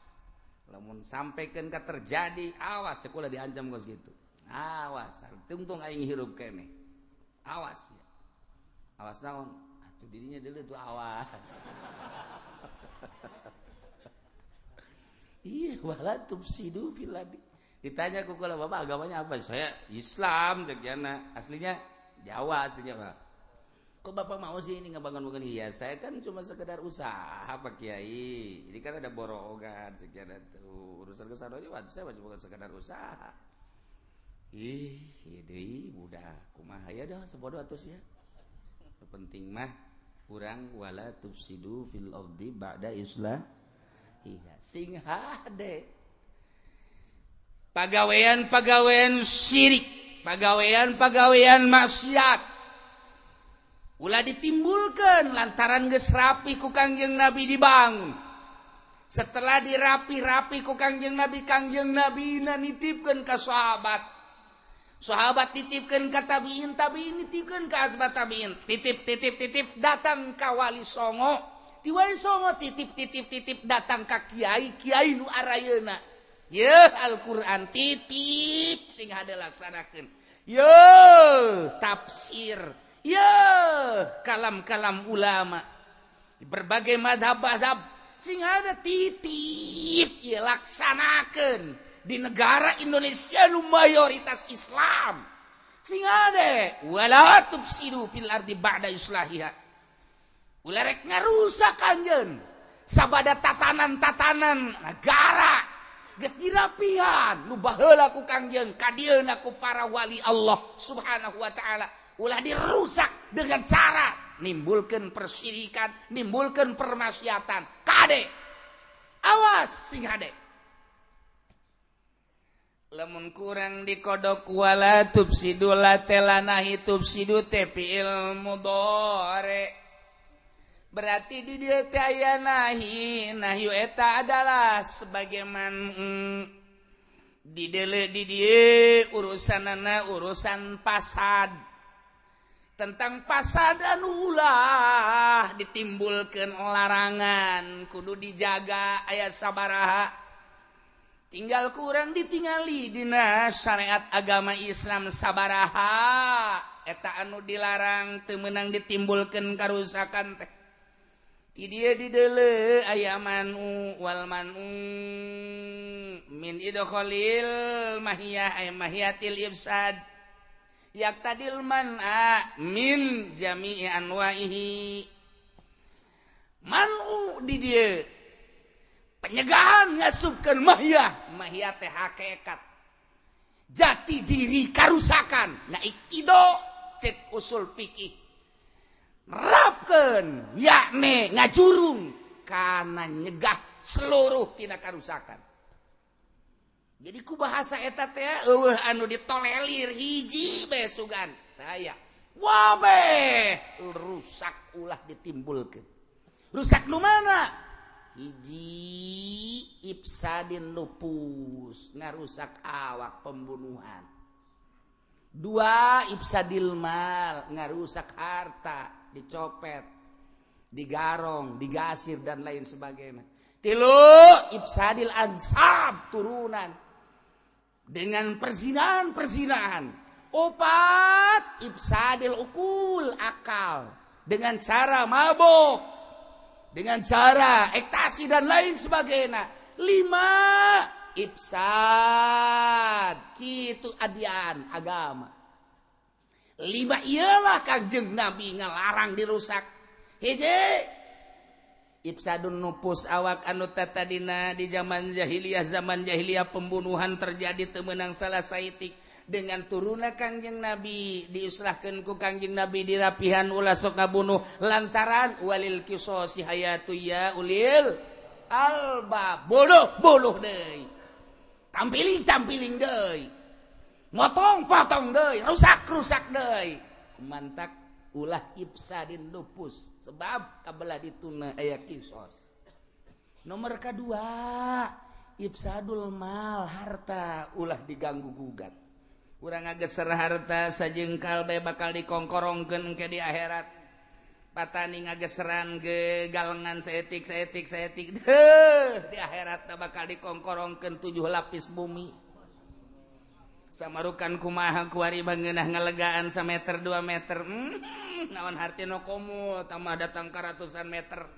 lamun sampaikan ka terjadi awas sekolah diancam gos gitu. Awas tungtung aing hirup keneh. Awas ya. Awas naon? Atuh dirinya dulu tuh awas. Iya wala tufsidu fil ardi. Ditanya ku kula bapak agamanya apa? Saya Islam cek jana. Aslinya Jawa aslinya Pak. Kok bapak mau sih ini ngebangun-bangun? Iya, saya kan cuma sekedar usaha Pak Kiai. Ini kan ada borongan sekian itu urusan kesana aja, saya masih bukan sekedar usaha. Ih, iya deui budak kumaha ya dah sebodoh atus ya. Penting mah urang wala tufsidu fil ardi ba'da islah. Iya, sing hade. Pagawean-pagawean syirik, pagawean-pagawean maksiat ulah ditimbulkan lantaran geus rapi ku Kangjeng Nabi dibangun. Setelah dirapi-rapi ku Kangjeng Nabi nitipkeun ka sahabat. Sahabat titipkeun ka tabiin, tabiin nitipkeun ka asbat tabiin. Titip titip titip datang ka Wali Songo. Di Wali Songo titip titip titip datang ka kiai, kiai nu arayeuna. Yeuh Al-Qur'an titip sing hade laksanakeun. Yeuh tafsir. Ya, kalam-kalam ulama di berbagai mazhab-mazhab sing ada titip ya laksanakeun di negara Indonesia nu mayoritas Islam. Sing ada wala tufsidu fil ardi ba'da islahiha. Ulah rek ngarusak anjeun sabada tatanan-tatanan negara geus dirapihan nu baheula ku Kangjeng kadieuna ku para wali Allah Subhanahu wa taala. Ulah dirusak dengan cara nimbulkan persyirikan, nimbulkan permaksiatan. Kade, awas sing hade. Lamun kurang dikodok wala tufsidu la telanahi tufsidu te fi'il mudhari. Berarti di dieu teh aya nahi, nahyu eta adalah sebagaimana di deuleu di dieu urusanana urusan pasad. Tentang pasad anu ulah ditimbulkan larangan kudu dijaga aya sabaraha tinggal kurang ditingali dina syariat agama Islam sabaraha eta anu dilarang teu meunang ditimbulkeun karusakan teh di dieu di deuleu aya manu wal manu min idkhalil mahiyah ay mahiyatil ifsad yaqtadil man'a min jami'i anwa'ihi. Man'u di dieu penyegahan ngasupkeun mahiyah, mahiyah teh hakikat jati diri karusakan. Nah ikido cek usul fikih nerapkeun yakni ngajurung kana nyegah seluruh tina karusakan. Jadi ku bahasa eta teh eueuh anu ditolelir hiji bae sugan. Taya. Wabeh rusak ulah ditimbulkeun. Rusak nu mana? Hiji ifsadin lupus, ngarusak awak pembunuhan. Dua ifsadil mal, ngarusak harta, dicopet, digarong, digasir dan lain sebagainya. Tilu ifsadil ansab, turunan. Dengan perzinahan-perzinahan, Opat ifsadil ukul, akal dengan cara mabok, dengan cara ekstasi dan lain sebagainya. Lima ifsad kitu adian agama. Lima ialah Kangjeng Nabi ngalarang dirusak. Hiji ifsadun nufus, awak anu tatadina di zaman jahiliyah, zaman jahiliyah pembunuhan terjadi teu meunang salah saitik. Dengan turunna Kangjeng Nabi diislahkeun ku Kangjeng Nabi dirapihan ulah sok ngabunuh lantaran walil qisasi hayatu ya ulil alba. Bunuh bunuh deui, tampiling tampiling deui, motong potong deui, rusak rusak deui. Mantak ulah ifsadin nufus sebab kabelah dituna aya kisos. Nomor kedua ifsadul mal, harta ulah diganggu gugat. Urang ngageser harta sajengkal bae bakal dikongkorongkeun ke di akhirat. Patani ngageseran ge galengan saetik saetik saetik deuh di akhirat bakal dikongkorongkeun 7 lapis bumi. Samarukan kumaha kuari bangeunah ngalegaan sameter 2 meter. Naon hartina komo tambah datang ka ratusan meter.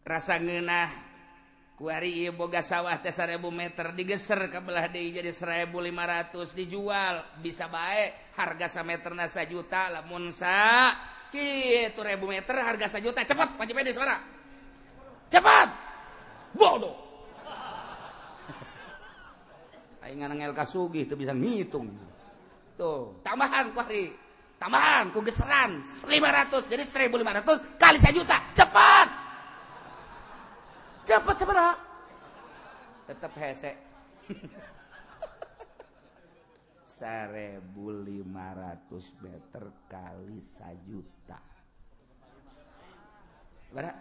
Rasa ngeunah kuari ieu boga sawah teh 1000 meter digeser ka belah deui jadi 1500 dijual bisa bae harga sameterna 1 juta lamun sa kitu 1000 meter harga 1 juta. Cepat Pak Cipede suara. Cepat. Bodoh. Aing nganangel ka sugih teu bisa ngitung. Tuh, tambahan kuari. Tambahan ku geseran 500 jadi 1500 kali 1 juta. Cepat. Cepat sabaraha? Tetep hese. 1500 meter kali 1 juta. Berapa?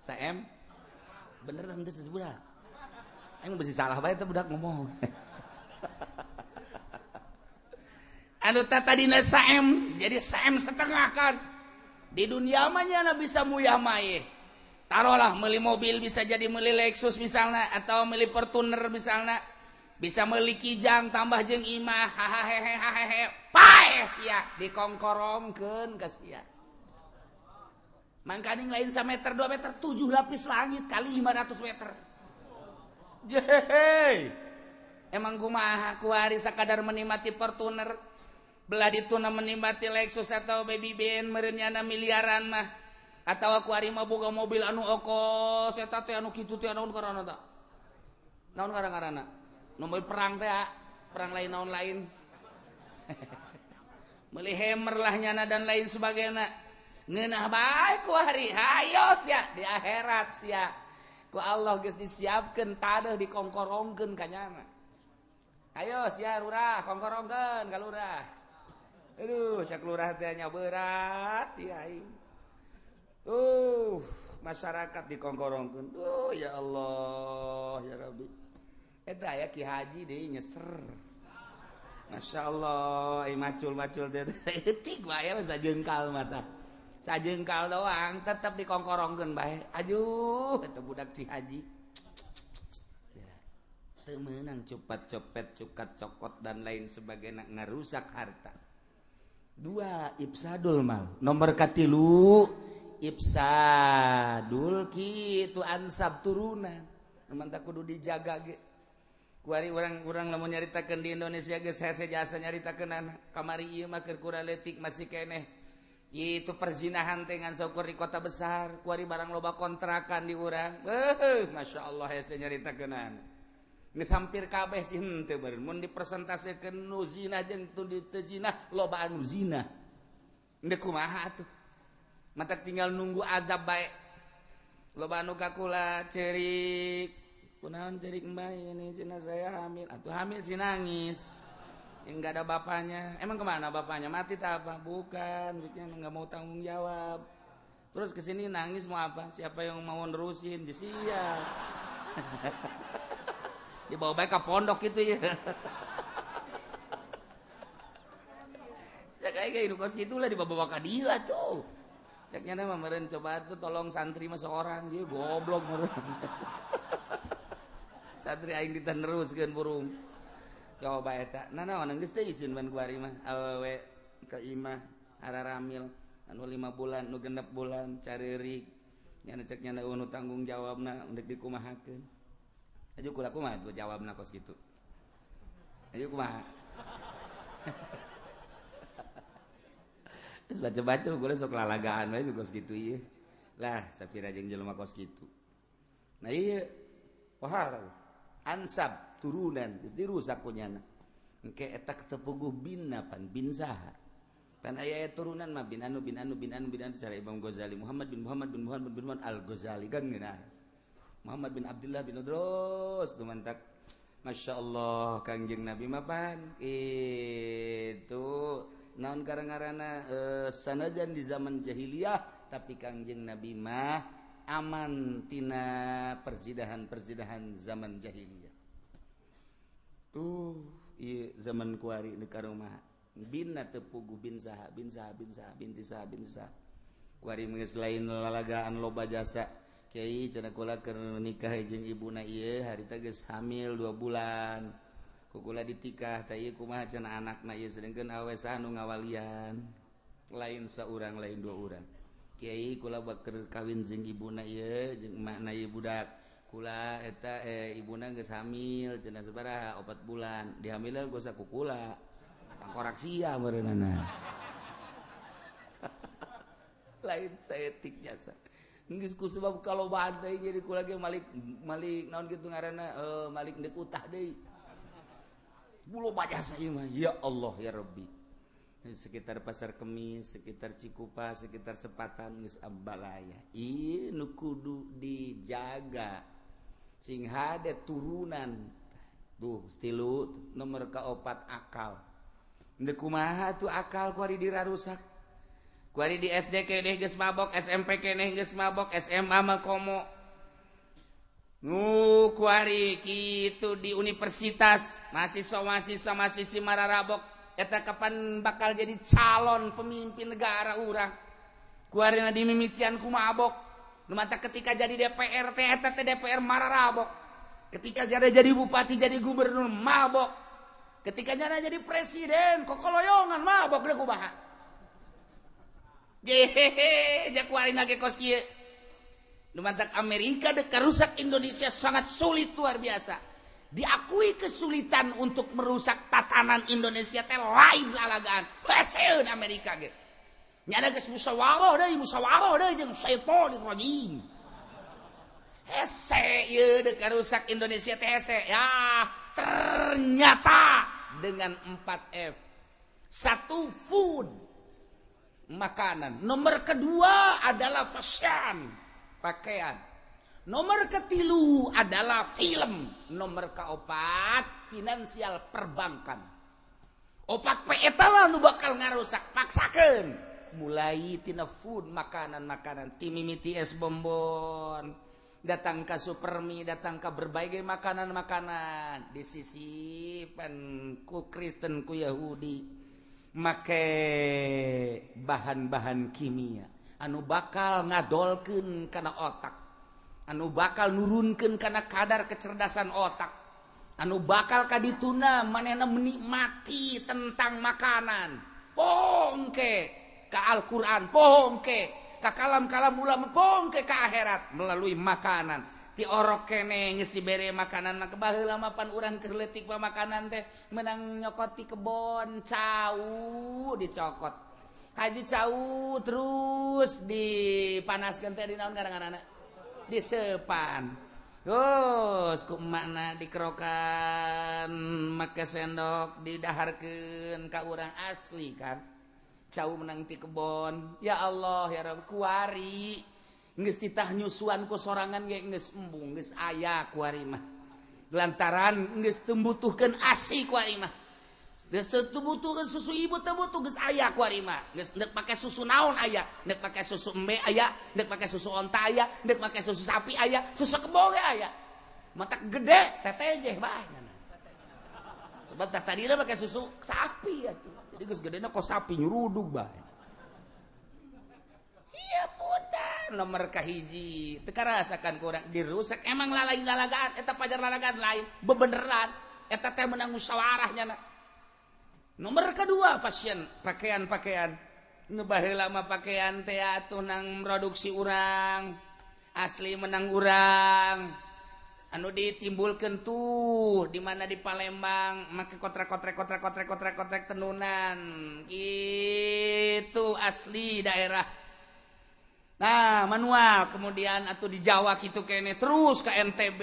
1M. Bener henteu sebudak. Aing mah bisi salah bae teh budak ngomong. Anu tadina 1M jadi 1M setengah kan. Di dunia mah nya bisa muyah maye. Taruhlah meuli mobil bisa jadi meuli Lexus misalnya atau meuli Fortuner misalnya. Bisa meuli Kijang tambah jeung imah hahaha paeh sia dikongkorongkeun ka sia. Mangkaning lain sameter 2 meter 7 lapis langit kali 500 meter. Jehe. Emang kumaha kuari sakadar menikmati Fortuner belah dituna menikmati Lexus atau Baby Ben meureun miliaran mah atawa kuari mah boga mobil anu okos eta teh anu kitu teh naon karana ta? Naon ngaran-ngaranna? Nomor perang teh, perang lain naon lain. Meuli Hammer lah nyana dan lain sebagainya. Ngeunah bae ku hari, hayo sia di akhirat sia. Ku Allah geus disiapkeun tadeuh dikongkorongkeun ka nyana. Ayo sia lurah kongkorongkeun ka lurah. Aduh, cak lurah teh nya berat ieu aing. Masyarakat dikongkorongkeun. Duh ya Allah, ya Rabbi. Eta aya Ki Haji deui nyeser. Masya Allah, macul-macul teh saeutik bae sajengkal mata. Sajengkal doang tetep dikongkorongkeun bae. Aduh, eta budak Ki Haji. Teu meunang cepat copet, cukat cokot dan lain sebagainya ngarusak harta. Dua, ifsadul mal. Nomor katilu, ifsadul kitu ansab turunan. Mantap kudu dijaga ge. Kuari urang-urang lamun nyaritakeun di Indonesia geus hese jasa nyaritakeun anak. Kamari ieu mah keur kurang leutik masih keneh. Itu perzinahan teh ngan saukur di kota besar, kuari barang loba kontrakan di urang. Beuh, masyaallah hese nyaritakeun anak. Geus hampir kabeh sih henteu beureun. Mun dipresentasekeun nu zina jeung teu zina, loba anu zina. Endek kumaha atuh? Matak tinggal nunggu azab bae. Loba anu kakula cerik. Kunaon cerik mbak ini cina saya hamil. Atuh hamil sih nangis. Enggak ada bapaknya. Emang kemana bapaknya? Mati tak apa? Bukan, maksudnya enggak mau tanggung jawab. Terus kesini nangis mau apa? Siapa yang mau nerusin? Sia. Dibawa baik ke pondok itu ya. Saya kayak hidup kos gitulah dibawa ke dia tuh. Ceknya nama meren coba tuh tolong santri mah seorang dia goblok meren. Santri aing diteneruskeun burung. Coba eta nanaon geus teh isin ban kuari mah awewe ka imah araramil anu 5 bulan nu 6 bulan careurik nya cek nya nu tanggung jawabna ndek dikumahakeun. Aju kula kumaha tuh jawabna kos kitu. Ayo kumaha. Terus baca-baca gue sok lalagaan we kos kitu ieu. Lah sapira jeung jelema kos kitu. Nah ieu pohara ansab turunan geus dirusak ku nyana. Engke eta tepuguh binna pan bin saha. Pan aya turunan mah bin anu bin anu bin anu bin anu cara Imam Ghazali Muhammad bin Muhammad bin Muhammad bin Muhammad Al-Ghazali kan geunah. Muhammad bin Abdullah bin Udros tumantak Masya Allah Kangjeng Nabi mah pan itu naon karang-karana sanajan di zaman jahiliyah tapi Kangjeng Nabi mah aman tina persidahan-persidahan zaman jahiliyah. Tuh ieu zaman kuari di karomah binna teu puguh bin saha bin saha bin saha bin saha bin saha. Kuari geus lain lalagaan loba jasa. Kiai cenah kula keur nikah jeung ibuna ieu harita geus hamil 2 bulan. Ku kula ditikah teh ieu kumaha cenah anakna ieu sedengkeun awe saha nu ngawalian. Lain saurang lain 2 urang. Kiai kula bakeur kawin jeung ibuna ieu jeung emakna ieu budak. Kula eta ibuna geus hamil cenah sabaraha 4 bulan. Dihamilan ku saku kula. Tangkorak sia meureunana. Lain saetik jasa. Geus ku sebab kalau badai jadi kula ge malik malik naon kitu ngaranna malik deuk utah deui. Bulo bajasa ieu mah ya Allah ya Rabbi. Sekitar Pasar Kemis, sekitar Cikupa, sekitar Sepatan geus abalaya. Ieu nu kudu dijaga. Sing hade turunan. Tuh stilu nomor kaopat akal. Deuk kumaha tuh akal ku ari dirarusak. Kuari di SD keneh geus mabok, SMP keneh geus mabok, SMA mah komo. Nu kuari kitu di universitas, mahasiswa-mahasiswa masih mararabok eta kapan bakal jadi calon pemimpin negara urang. Kuari na dimimitian ku mabok. Nu mata ketika jadi DPR teh eta teh DPR mararabok. Ketika jadi bupati jadi gubernur mabok. Ketika jadi presiden kokoloyongan mabok deui kumaha. Jehehe, jakuarin lagi kos kieu. Nu mantak Amerika dek rusak Indonesia sangat sulit luar biasa. Diakui kesulitan untuk merusak tatanan Indonesia teh lain lalagaan. Haseun Amerika ge. Nyada geus musyawarah deui jeung syaitonir rajim. Hese ieu dek rusak Indonesia teh hese. Ya, ternyata dengan 4F. 1 food, makanan. Nomor kedua adalah fashion, pakaian. Nomor ketilu adalah film. Nomor keopat finansial perbankan. Opat P eta lah nu bakal ngarusak, paksakeun. Mulai tina food, makanan-makanan, timimiti es bonbon, datang ke Supermi, datang ke berbagai makanan-makanan. Disisipan ku Kristen ku Yahudi make bahan-bahan kimia anu bakal ngadolkeun kana otak, anu bakal nurunkeun kana kadar kecerdasan otak, anu bakal kadituna manehna menikmati tentang makanan. Pongke ka Al-Qur'an, pongke ka kalam-kalam ulama, pongke ka akhirat melalui makanan. Ti orok kene geus dibere makanan mah baheula mah pan urang keur leutik mah makanan teh menang nyokot ti kebon cau dicokot. Haji cau terus dipanaskeun teh di naon ngaranna? Disepan. Terus ku emakna dikerokan make sendok didaharkeun ka urang asli kan. Cau menang ti kebon. Ya Allah ya Rabb kuari geus titah nyusuan ku sorangan ge geus embung geus aya kuari mah. Lantaran geus teu butuhkeun asi kuari mah. Geus teu butuhkeun susu ibu teu butuh geus aya kuari mah. Geus ndek pake susu naon aya, ndek pake susu embe aya, ndek pake susu onta aya, ndek pake susu sapi aya, susu kebo ge aya. Matak gede tetejeh bae. Sebab tadina pake susu sapi atuh. Jadi geus gedena kok sapi nyurudug bae. Iya putar nomor kahiji teu karasakan kurang dirusak emang lalai lalagaan eta pajar lalagaan lain bebeneran Eta teh menang musyawarah nyana. Nomor kedua fashion, pakaian-pakaian. Nu baheula mah pakaian teh atuh nang produksi urang, asli menang urang. Anu ditimbulkeun tuh di mana di Palembang make kotrek-kotrek kotrek-kotrek kotrek-kotrek tenunan. Itu asli daerah. Nah, manual kemudian atau di Jawa gitu kene terus ke NTB.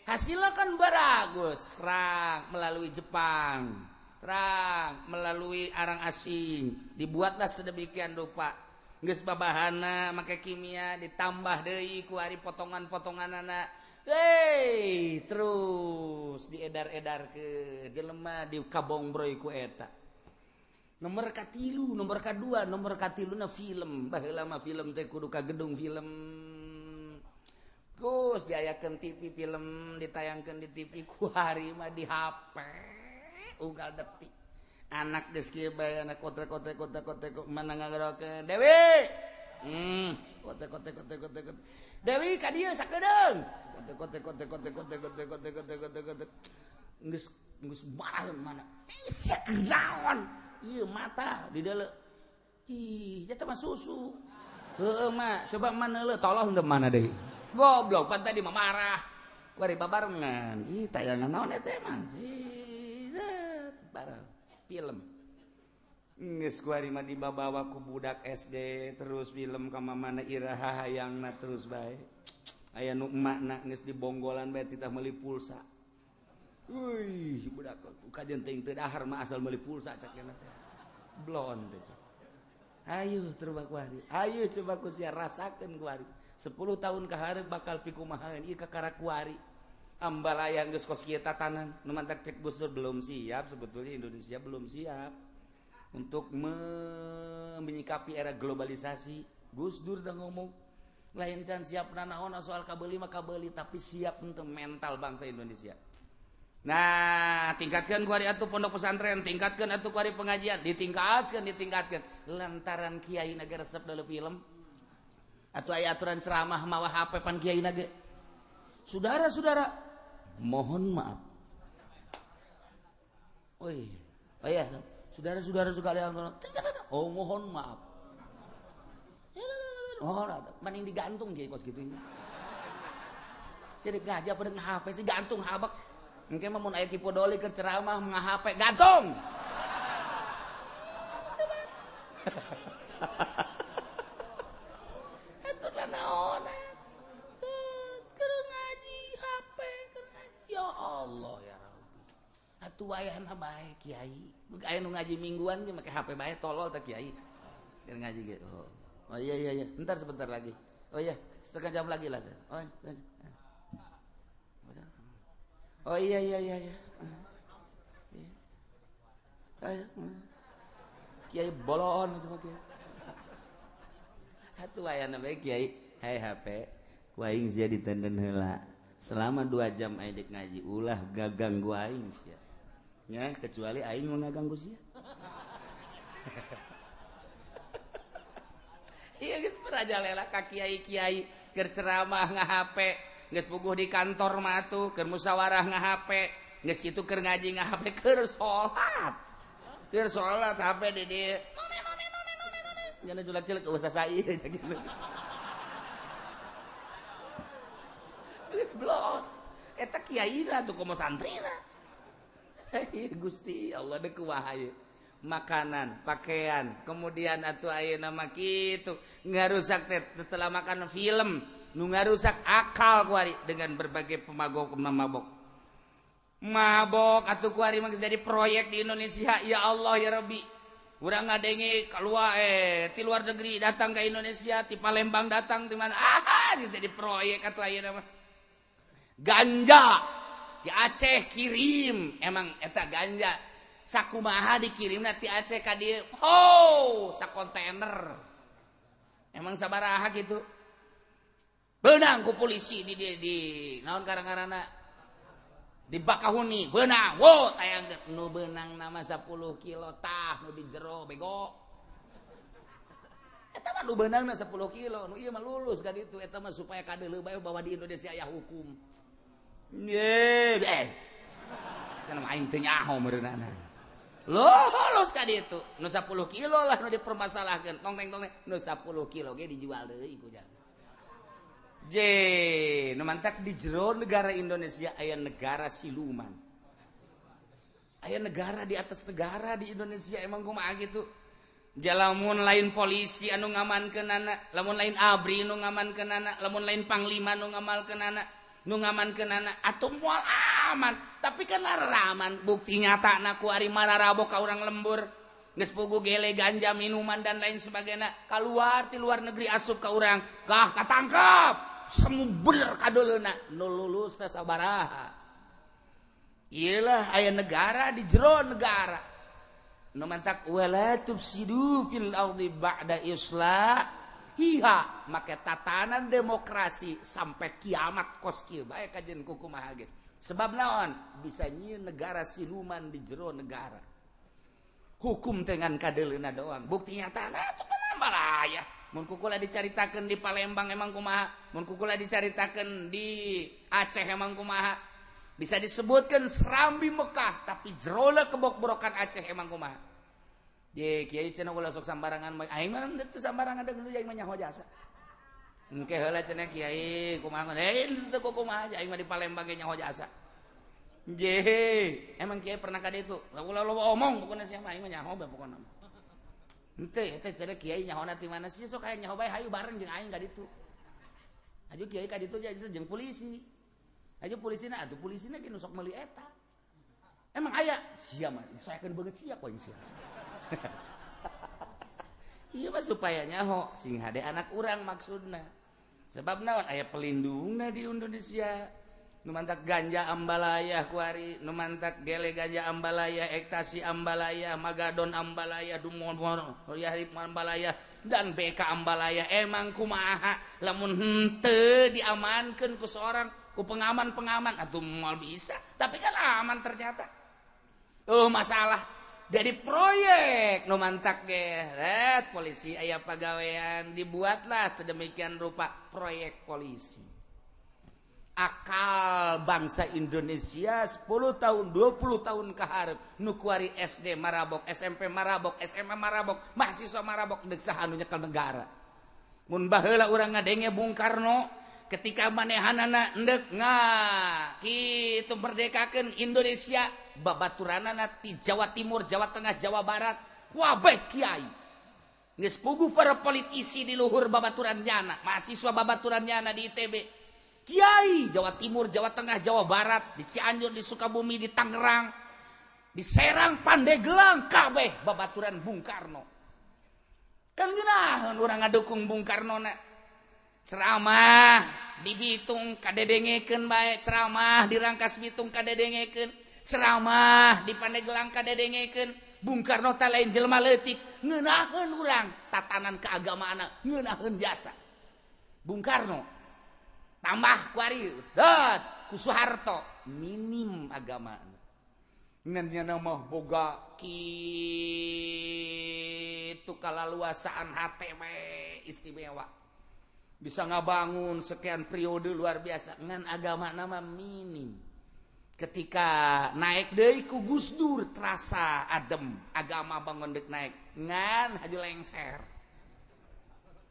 Hasilnya kan baragus, serang melalui Jepang, serang melalui arang asing, dibuatlah sedemikian rupa. Geus babahana make kimia ditambah deui ku ari potongan-potonganana. Hei, terus diedar-edar ke jelema di kabongbroy ku eta. Nomor katilu, nomor kadua, nomor katilu na film. Baheula mah film teh kudu ka gedung film. Terus diayakeun TV film, ditayangkeun di TV ku hari mah di HP. Unggal detik. Anak geus kieu bae anak kotrek-kotrek kotrek-kotrek mana ngagerokeun. Dewi. Kotrek-kotrek kotrek-kotrek. Dewi ka dieu sakedeung. Kotrek-kotrek kotrek-kotrek kotrek-kotrek kotrek-kotrek kotrek. Geus geus maraheun mana. Sia kenaon. Iya mata di dalam. Ih, eta mah susu. Heueuh mah, coba mana leuh tolong teu mana deui. Goblok pan tadi mah marah. Kuari babarengan. Ih, tayangan naon eta emang. Ih, bareng film. Geus kuari mah dibabawa ku budak SD terus film ka mamana iraha hayangna terus bae. Aya nu emakna geus dibonggolan bae titah meuli pulsa. Wih, budak kajian teuing teu dahar mah asal meuli pulsa cak cenah teh. Blon teh cak. Ayo coba kuari. Ayo coba ku sia rasakeun kuari. 10 tahun ka hareup bakal pikumahaeun ieu kakara kuari. Ambalaya geus kos kieu tatanan. Nu mantak cek Gus Dur belum siap, sebetulnya Indonesia belum siap untuk menyikapi era globalisasi. Gus Dur dah ngomong lain can siap nanaon soal kabeuli mah kabeuli, tapi siap untuk mental bangsa Indonesia. Nah, tingkatkan kuari atuh pondok pesantren, tingkatkan atuh kuari pengajian, ditingkatkan, ditingkatkan. Lantaran kiai naga resep dalam film atau aya aturan ceramah mawa HP pan kiai naga. Saudara-saudara, mohon maaf. Oi, oh iya, saudara-saudara sekalian, oh mohon maaf. Oh, mending digantung kiai kos gitu. Sirik ngaji apa dengan HP sih gantung habak. Engke mah mun aya Ki Podoli keur ceramah nga-HP gantung. Eta naon? Keur ngaji HP keur ngaji. Ya Allah ya Rabbi. Atuh wayahna bae kiai. Aya nu ngaji mingguan ge make HP bae tolol teh kiai. Keur ngaji ge. Oh. Oh iya iya iya, entar sebentar lagi. Oh iya, setengah jam lagi lah. Oh. Oh iya iya iya iya. Iya. Kiai bolon itu mah kiai. Atuh aya bae kiai, hai HP, ku aing sia ditenden heula. Selama 2 jam aing dek ngaji ulah gaganggu aing sia. Nya kecuali aing mau ngaganggu sia. Iya geus merajalela ka kiai-kiai keur ceramah nga-HP. Geus puguh di kantor mah atuh keur musyawarah nga-HP, geus kitu keur ngaji nga-HP, keur salat. Keur salat HP di dieu. None none none none none. Nyana julak-julak usah sai gitu. Geus blon. Eta kiaina tuh komo santrina. Gusti Allah deuk kumaha ieu. Makanan, pakaian, kemudian atuh ayeuna mah kitu ngarusak teh setelah makan film. Nu ngarusak akal kuari dengan berbagai pemabok mabok. Mabok atuh kuari mah jadi proyek di Indonesia. Ya Allah ya Rabbi. Urang ngadenge keluar ti luar negeri datang ke Indonesia, ti Palembang datang ti mana. Ah, jadi proyek atuh ayeuna mah. Ganja di Aceh kirim, emang eta ganja sakumaha dikirimna ti Aceh ka dieu. Oh, sakontainer. Emang sabaraha gitu. Benang ku polisi di naon karang-karana di Bakahuni benang, wo tayang nu benang nama 10 kilo tah nu di jero bego. Eta mah nu beunangna 10 kilo, nu ieu mah lulus ka ditu eta mah supaya kadeuleu bae bahwa di Indonesia aya hukum. Ye, Cenah aing teu nyaho meureunana. Lolos ka ditu. Nu 10 kilo lah nu dipermasalahkeun. Tong teng tong nu 10 kilo ge dijual deui ku jalma. Je, nu mantak di jero negara Indonesia aya negara siluman. Aya negara di atas negara di Indonesia emang kumaha gitu. Lamun lain polisi anu ngamankeunana, lamun lain ABRI nu ngamankeunana, lamun lain panglima nu ngamalkeunana, nu ngamankeunana atuh moal aman. Tapi kan aman, bukti nyatana ku ari mararabok ka urang lembur. Geus pugu gele ganja minuman dan lain sebagainya keluar ti luar negeri asup ka urang, gah katangkep. Semu bener kadoleuna nu lulusna sabaraha. Iyalah aya negara di jero negara. Nu mantak wala tufsidu fil ardi ba'da islahiha, make tatanan demokrasi sampai kiamat kos kieu bae kajen kumaha ge. Sebab naon? Bisa nyieun negara siluman di jero negara. Hukum dengan kadeleuna doang. Bukti nyatana atuh balaya. Mun kukula dicaritakeun di Palembang emang kumaha, mun kukula dicaritakeun di Aceh emang kumaha. Bisa disebutkan Serambi Mekah, tapi jerona kebok-borokan Aceh emang kumaha. Ye kiai cenah ulah sok sambarangan, aing mah teu sambarangan deung aing mah nyaho jasa. Engke heula cenah kiai kumaha, teu kumaha aing mah di Palembang ge nyaho jasa. Je, emang kiai pernah ka ditu? Ulah loba omong pokona sia mah aing mah nyaho bae pokona. Henteu eta cenah kiai nyahona ti mana sih sok aya nyaho bae hayu bareng jeung aing ka ditu. Hayu kiai ka ditu jeung polisi. Hayu polisina atuh polisina ge nu sok meuli eta. Emang aya sia mah saekeun beungeut sia ku aing sia. Ieu mah supaya nyaho sing hade anak urang maksudna. Sebab naon aya pelindungna di Indonesia. Nu mantak ganja ambalaya kuari, nu mantak gele ganja ambalaya, ektasi ambalaya, magadon ambalaya, dumon yahib ambalaya dan BK ambalaya. Emang kumaha lamun henteu diamankeun ku seorang ku pengaman-pengaman atuh moal bisa, tapi kan aman ternyata. Oh masalah jadi proyek nu mantak ge polisi aya pagawean dibuatlah sedemikian rupa proyek polisi. Akal bangsa Indonesia 10 tahun 20 tahun kaharep nu kuari SD marabok, SMP marabok, SMA marabok, mahasiswa marabok deuk saha anu nyekel negara. Mun baheula urang ngadenge Bung Karno ketika manehanana endek kitu merdekakeun Indonesia babaturanana ti Jawa Timur, Jawa Tengah, Jawa Barat, wabeh kiai. Geus puguh para politisi di luhur babaturan nyana, mahasiswa babaturan nyana di ITB. Kiai Jawa Timur, Jawa Tengah, Jawa Barat, di Cianjur, di Sukabumi, di Tangerang, di Serang, Pandeglang, kabeh babaturan Bung Karno. Kan geunaheun urang ngadukung Bung Karno na. Ceramah di Bitung kadedengekeun bae, ceramah di Rangkas Bitung kadedengekeun, ceramah di Pandeglang kadedengekeun. Bung Karno teh lain jelema leutik, ngeunaheun urang tatanan keagamaan, ngeunaheun jasa. Bung Karno tambah kuari dat ku Soeharto minim agama ngan nya mah boga kitu kalaluasaan hate we istimewa bisa ngabangun sekian periode luar biasa ngan agama nama minim. Ketika naik deui ku Gus Dur terasa adem agama bangun deuk naik ngan haju lengser.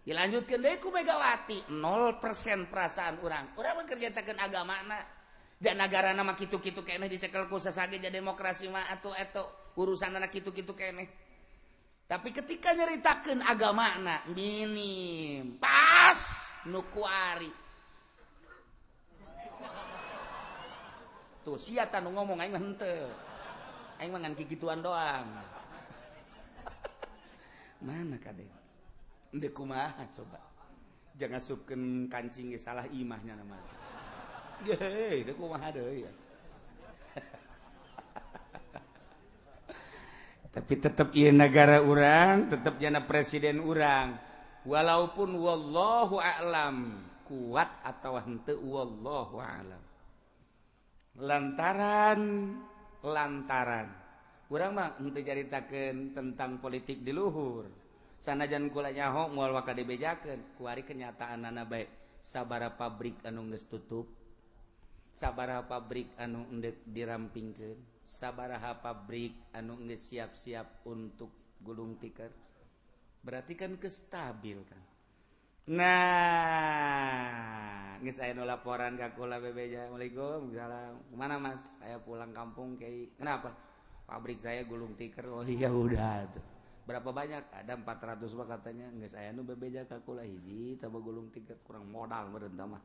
Dilanjutkan deui ku Megawati 0% perasaan urang. Urang mah kerjatakeun agamana. Dan nagarana mah kitu-kitu keneh dicekel ku sasage jadi demokrasi mah atuh eta urusanna kitu-kitu keneh. Tapi ketika nyeritakeun agamana minim, pas nu kuari. Tuh sia tah nu ngomong aing mah henteu. Aing mah ngan kikituan doang. Mana kade? Ndek kumaha coba. Jangan asupkeun kancing ge salah imahnya nama. Geuh, deuk kumaha deui. Tapi tetep ieu negara urang, tetep jana presiden urang. Walaupun wallahu a'lam kuat atau henteu wallahu a'lam. Lantaran urang mah henteu caritakeun tentang politik di luhur. Sanajan kula nyaho moal waka dibejakeun, kuari kenyataanana bae sabara pabrik anu geus tutup. Sabaraha pabrik anu endek dirampingkeun, sabaraha pabrik anu geus siap-siap untuk gulung tikar. Berarti kan kestabil kan. Nah, geus aya nu laporan ka kula bebeja. Assalamualaikum, salam. Kemana Mas? Saya pulang kampung kiai. Kenapa? Pabrik saya gulung tikar. Oh iya udah tuh. Berapa banyak? Ada 400 mah katanya. Geus aya nu bebeja ka kula hiji taba gulung tikar kurang modal meureun tah mah.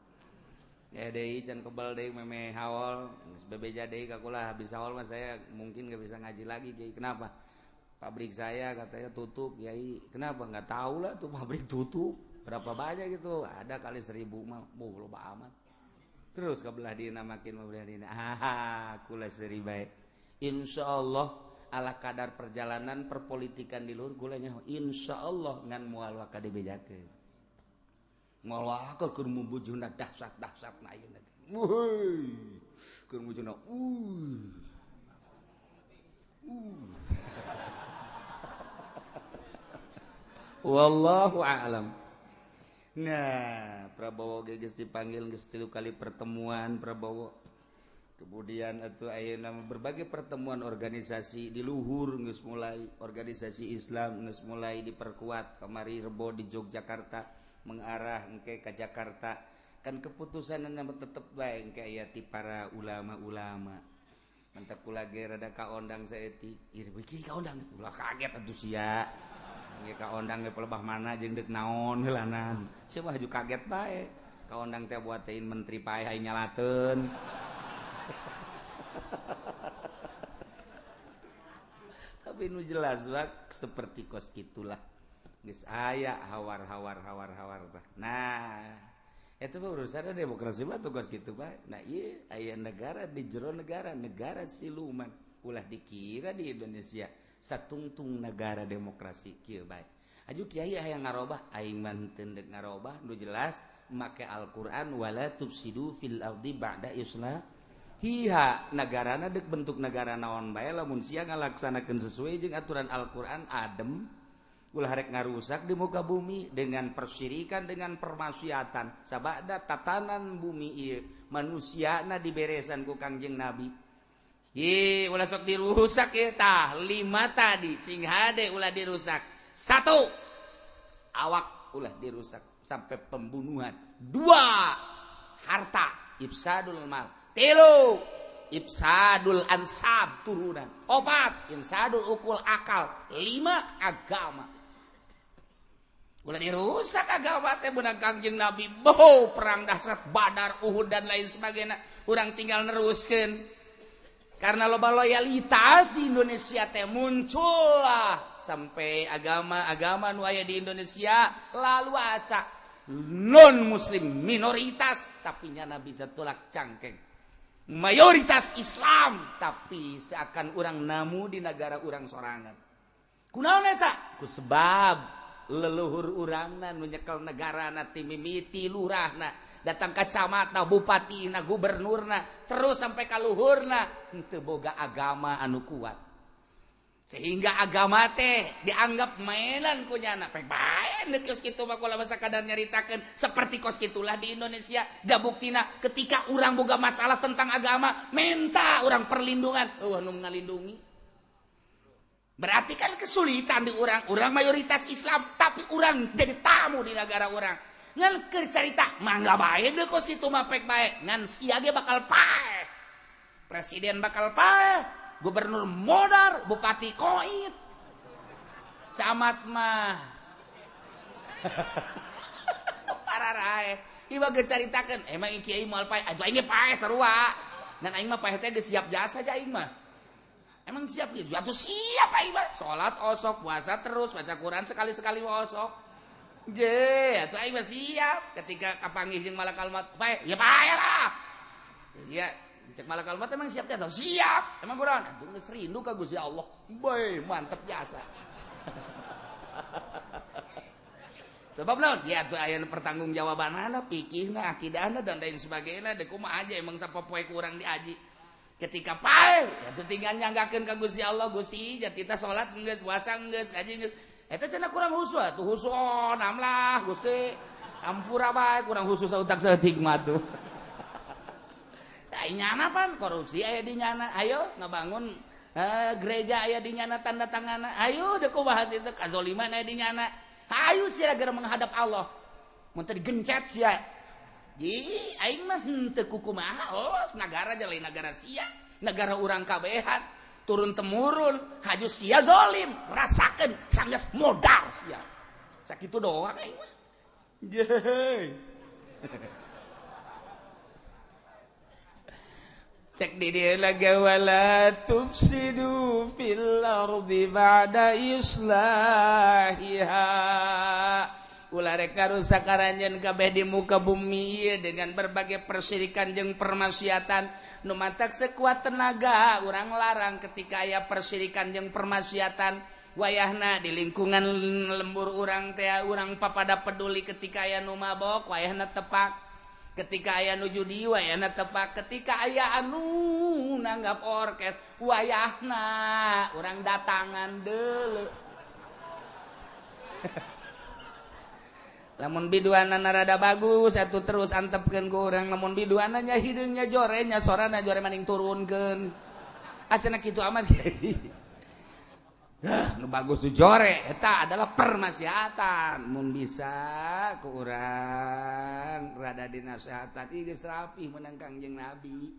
Ya deui can kebal deui meme haol geus bebeja deui ka kula habis haol mah saya mungkin gak bisa ngaji lagi kiai. Kenapa? Pabrik saya katanya tutup kiai. Kenapa? Enggak tahu lah tuh pabrik tutup. Berapa banyak gitu? Ada kali 1000 mah. Boh loba amat. Terus ke belah dina makin belah dina. Ah, kula seuri bae. Insyaallah ala kadar perjalanan perpolitikan di luhur kula nyaho. Insyaallah ngan moal waka dibejakeun. Moal waka keur mubujuna dahsyat-dahsyatna ayeuna. Wuih. Keur mubujuna Wallahu a'lam. Nah, Prabowo ge geus dipanggil geus 3 kali pertemuan Prabowo. Kemudian atuh ayeuna berbagai pertemuan organisasi di luhur geus mulai, organisasi Islam geus mulai diperkuat. Kamari Rebo di Yogyakarta mengarah engke ka Jakarta. Kan keputusanna tetep bae engke aya ti para ulama-ulama. Mentak kula ge rada kaondang saeutik. Ieu beuki kaondang ulah kaget atuh sia. Engke kaondang ge pelebah mana jeung deuk naon heulanan. Sia mah haju kaget bae. Kaondang teh buatein menteri pae aing nyalateun. Tapi nu jelas bak seperti kos gitulah. Geus aya hawar-hawar hawar-hawar tah. Nah, eta mah urusanna demokrasi mah tugas kitu bae. Nah, ieu aya negara di jero negara, negara siluman. Ulah dikira di Indonesia satungtung negara demokrasi kieu bae. Aju kiai hayang ngarobah, aing mah teu deuk ngarobah, nu jelas make Al-Qur'an wala tufsidu fil ardi ba'da islahiha. Nagarana deuk bentuk negara naon bae lamun sia ngalaksanakeun sesuai jeung aturan Al-Qur'an adem. Ulah rek ngarusak di muka bumi dengan persyirikan, dengan permaksiatan. Sabada tatanan bumi ieu manusiana diberesan ku Kangjeng Nabi. Ye, ulah sok dirusak ye tah 5 tadi sing hade ulah dirusak. 1, awak ulah dirusak sampai pembunuhan. 2, harta ifsadul mal. 3, ifsadul ansab turunan. 4, ifsadul ukul akal. 5, agama. Ulah dirusak agama teh beunang Kangjeng Nabi. Boh, perang dahsyat Badar, Uhud dan lain sebagainya. Urang tinggal neruskeun. Karena loba loyalitas di Indonesia teh muncullah sampai agama-agama nu aya di Indonesia lalu asa non muslim minoritas tapi nyana bisa tolak cangkeng. Mayoritas Islam tapi seakan urang namu di negara urang sorangan. Kunaon eta? Ku sebab leluhur urangna nu nyekel negarana ti mimiti lurahna datang ka camatna, bupatina, gubernurna, terus sampai ka luhurna henteu boga agama anu kuat. Sehingga agama teh dianggap mainan ku nyana. Pek bae deuk geus kitu mah kula sakadar nyaritakeun seperti kos kitulah di Indonesia. Da buktina ketika urang boga masalah tentang agama, minta urang perlindungan, eueuh nu ngalindungi. Berarti kan kesulitan di urang, urang mayoritas Islam tapi urang jadi tamu di negara urang. Ngan keur carita mangga bae deui kos kitu mah pek bae, ngan sia ge bakal paeh. Presiden bakal paeh, gubernur modar, bupati koit. Camat mah pararae. Ieu mah geus caritakeun, emang kiai moal paeh, atuh aing ge paeh sarua. Ngan aing mah paeh teh geus siap jasa aja aing mah. Emang siap gitu? Atuh siap aing mah. Salat osok, puasa terus, baca Quran sekali-sekali osok. Je, atuh aing mah siap ketika kapanggih jeung malakal maut, paeh, ya paeh lah. Iya, cek malakal maut emang siap jasa? Siap. Emang kurang? Atuh geus rindu ka Gusti Allah. Bae, mantep jasa. Sebab naon? Ya atuh aya pertanggungjawabanana, fikihna, akidahna dan lain sebagainya. Deuk kumaha aja emang sapopoe kurang diaji. Ketika pae, atuh tinggal nyanggakeun ka Gusti Allah, Gusti, jatita salat geus, puasa geus, ngaji geus. Eta cenah kurang khusyuk atuh khusyuk namlah Gusti. Ampura bae kurang khusyuk sautak saeutik mah tuh. Da nyana pan korupsi aya di nyana. Ayo ngabangun gereja aya di nyana tanda tanganna. Ayo deuk bahas itu kazoliman aya di nyana. Ayo sia gara menghadap Allah. Mun teu digencet sia. Ji aing mah henteu kukumaha los nagara lain nagara sia, nagara urang kabehan. Turun temurun haju sia zalim, rasakeun sanggeus modal sia. Sakitu doang aing mah. Jeh. Cek di dia lagi wala tufsidu fil ardi ba'da islahiha. Ulah rek ngarusak aranjeun kabeh di muka bumi ieu dengan berbagai persirikan jeung permaksiatan. Nu matak sekuat tenaga urang larang ketika aya persirikan jeung permaksiatan. Wayahna di lingkungan lembur urang teh urang papada peduli ketika aya nu mabok wayahna tepak. Ketika aya nu judi wayahna tepak, ketika aya anu nanggap orkes wayahna urang datangan deuleu. Lamun biduanana rada bagus atuh terus antepkeun ku urang, lamun biduanana hideungnya jore nya sorana jore maning turunkeun. Acenah kitu amat. Nu bagus tu jore eta adalah permaksiatan. Mun bisa ku urang rada dinasehatan ieu geus rapi meunang Kangjeng Nabi.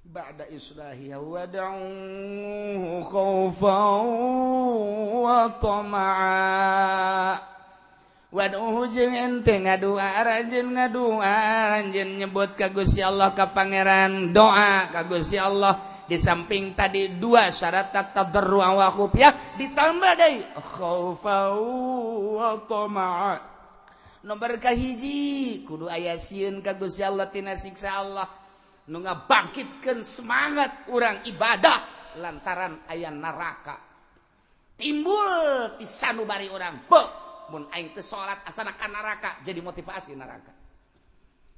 Ba'da islahiha wad'uhu khaufan wa tama'a. Wad'uhu jeung ente ngadua aranjeun nyebut ka Gusti Allah ka Pangeran, doa ka Gusti Allah. Di samping tadi dua syarat tadarru wa khufyah ditambah deui khaufa wa tama'a. Nomor kahiji kudu aya sieun ka Gusti Allah tina siksa Allah nu ngabangkitkeun semangat urang ibadah lantaran aya neraka. Timbul ti sanubari urang, beuh mun aing teu salat asana ka neraka, jadi motivasi neraka.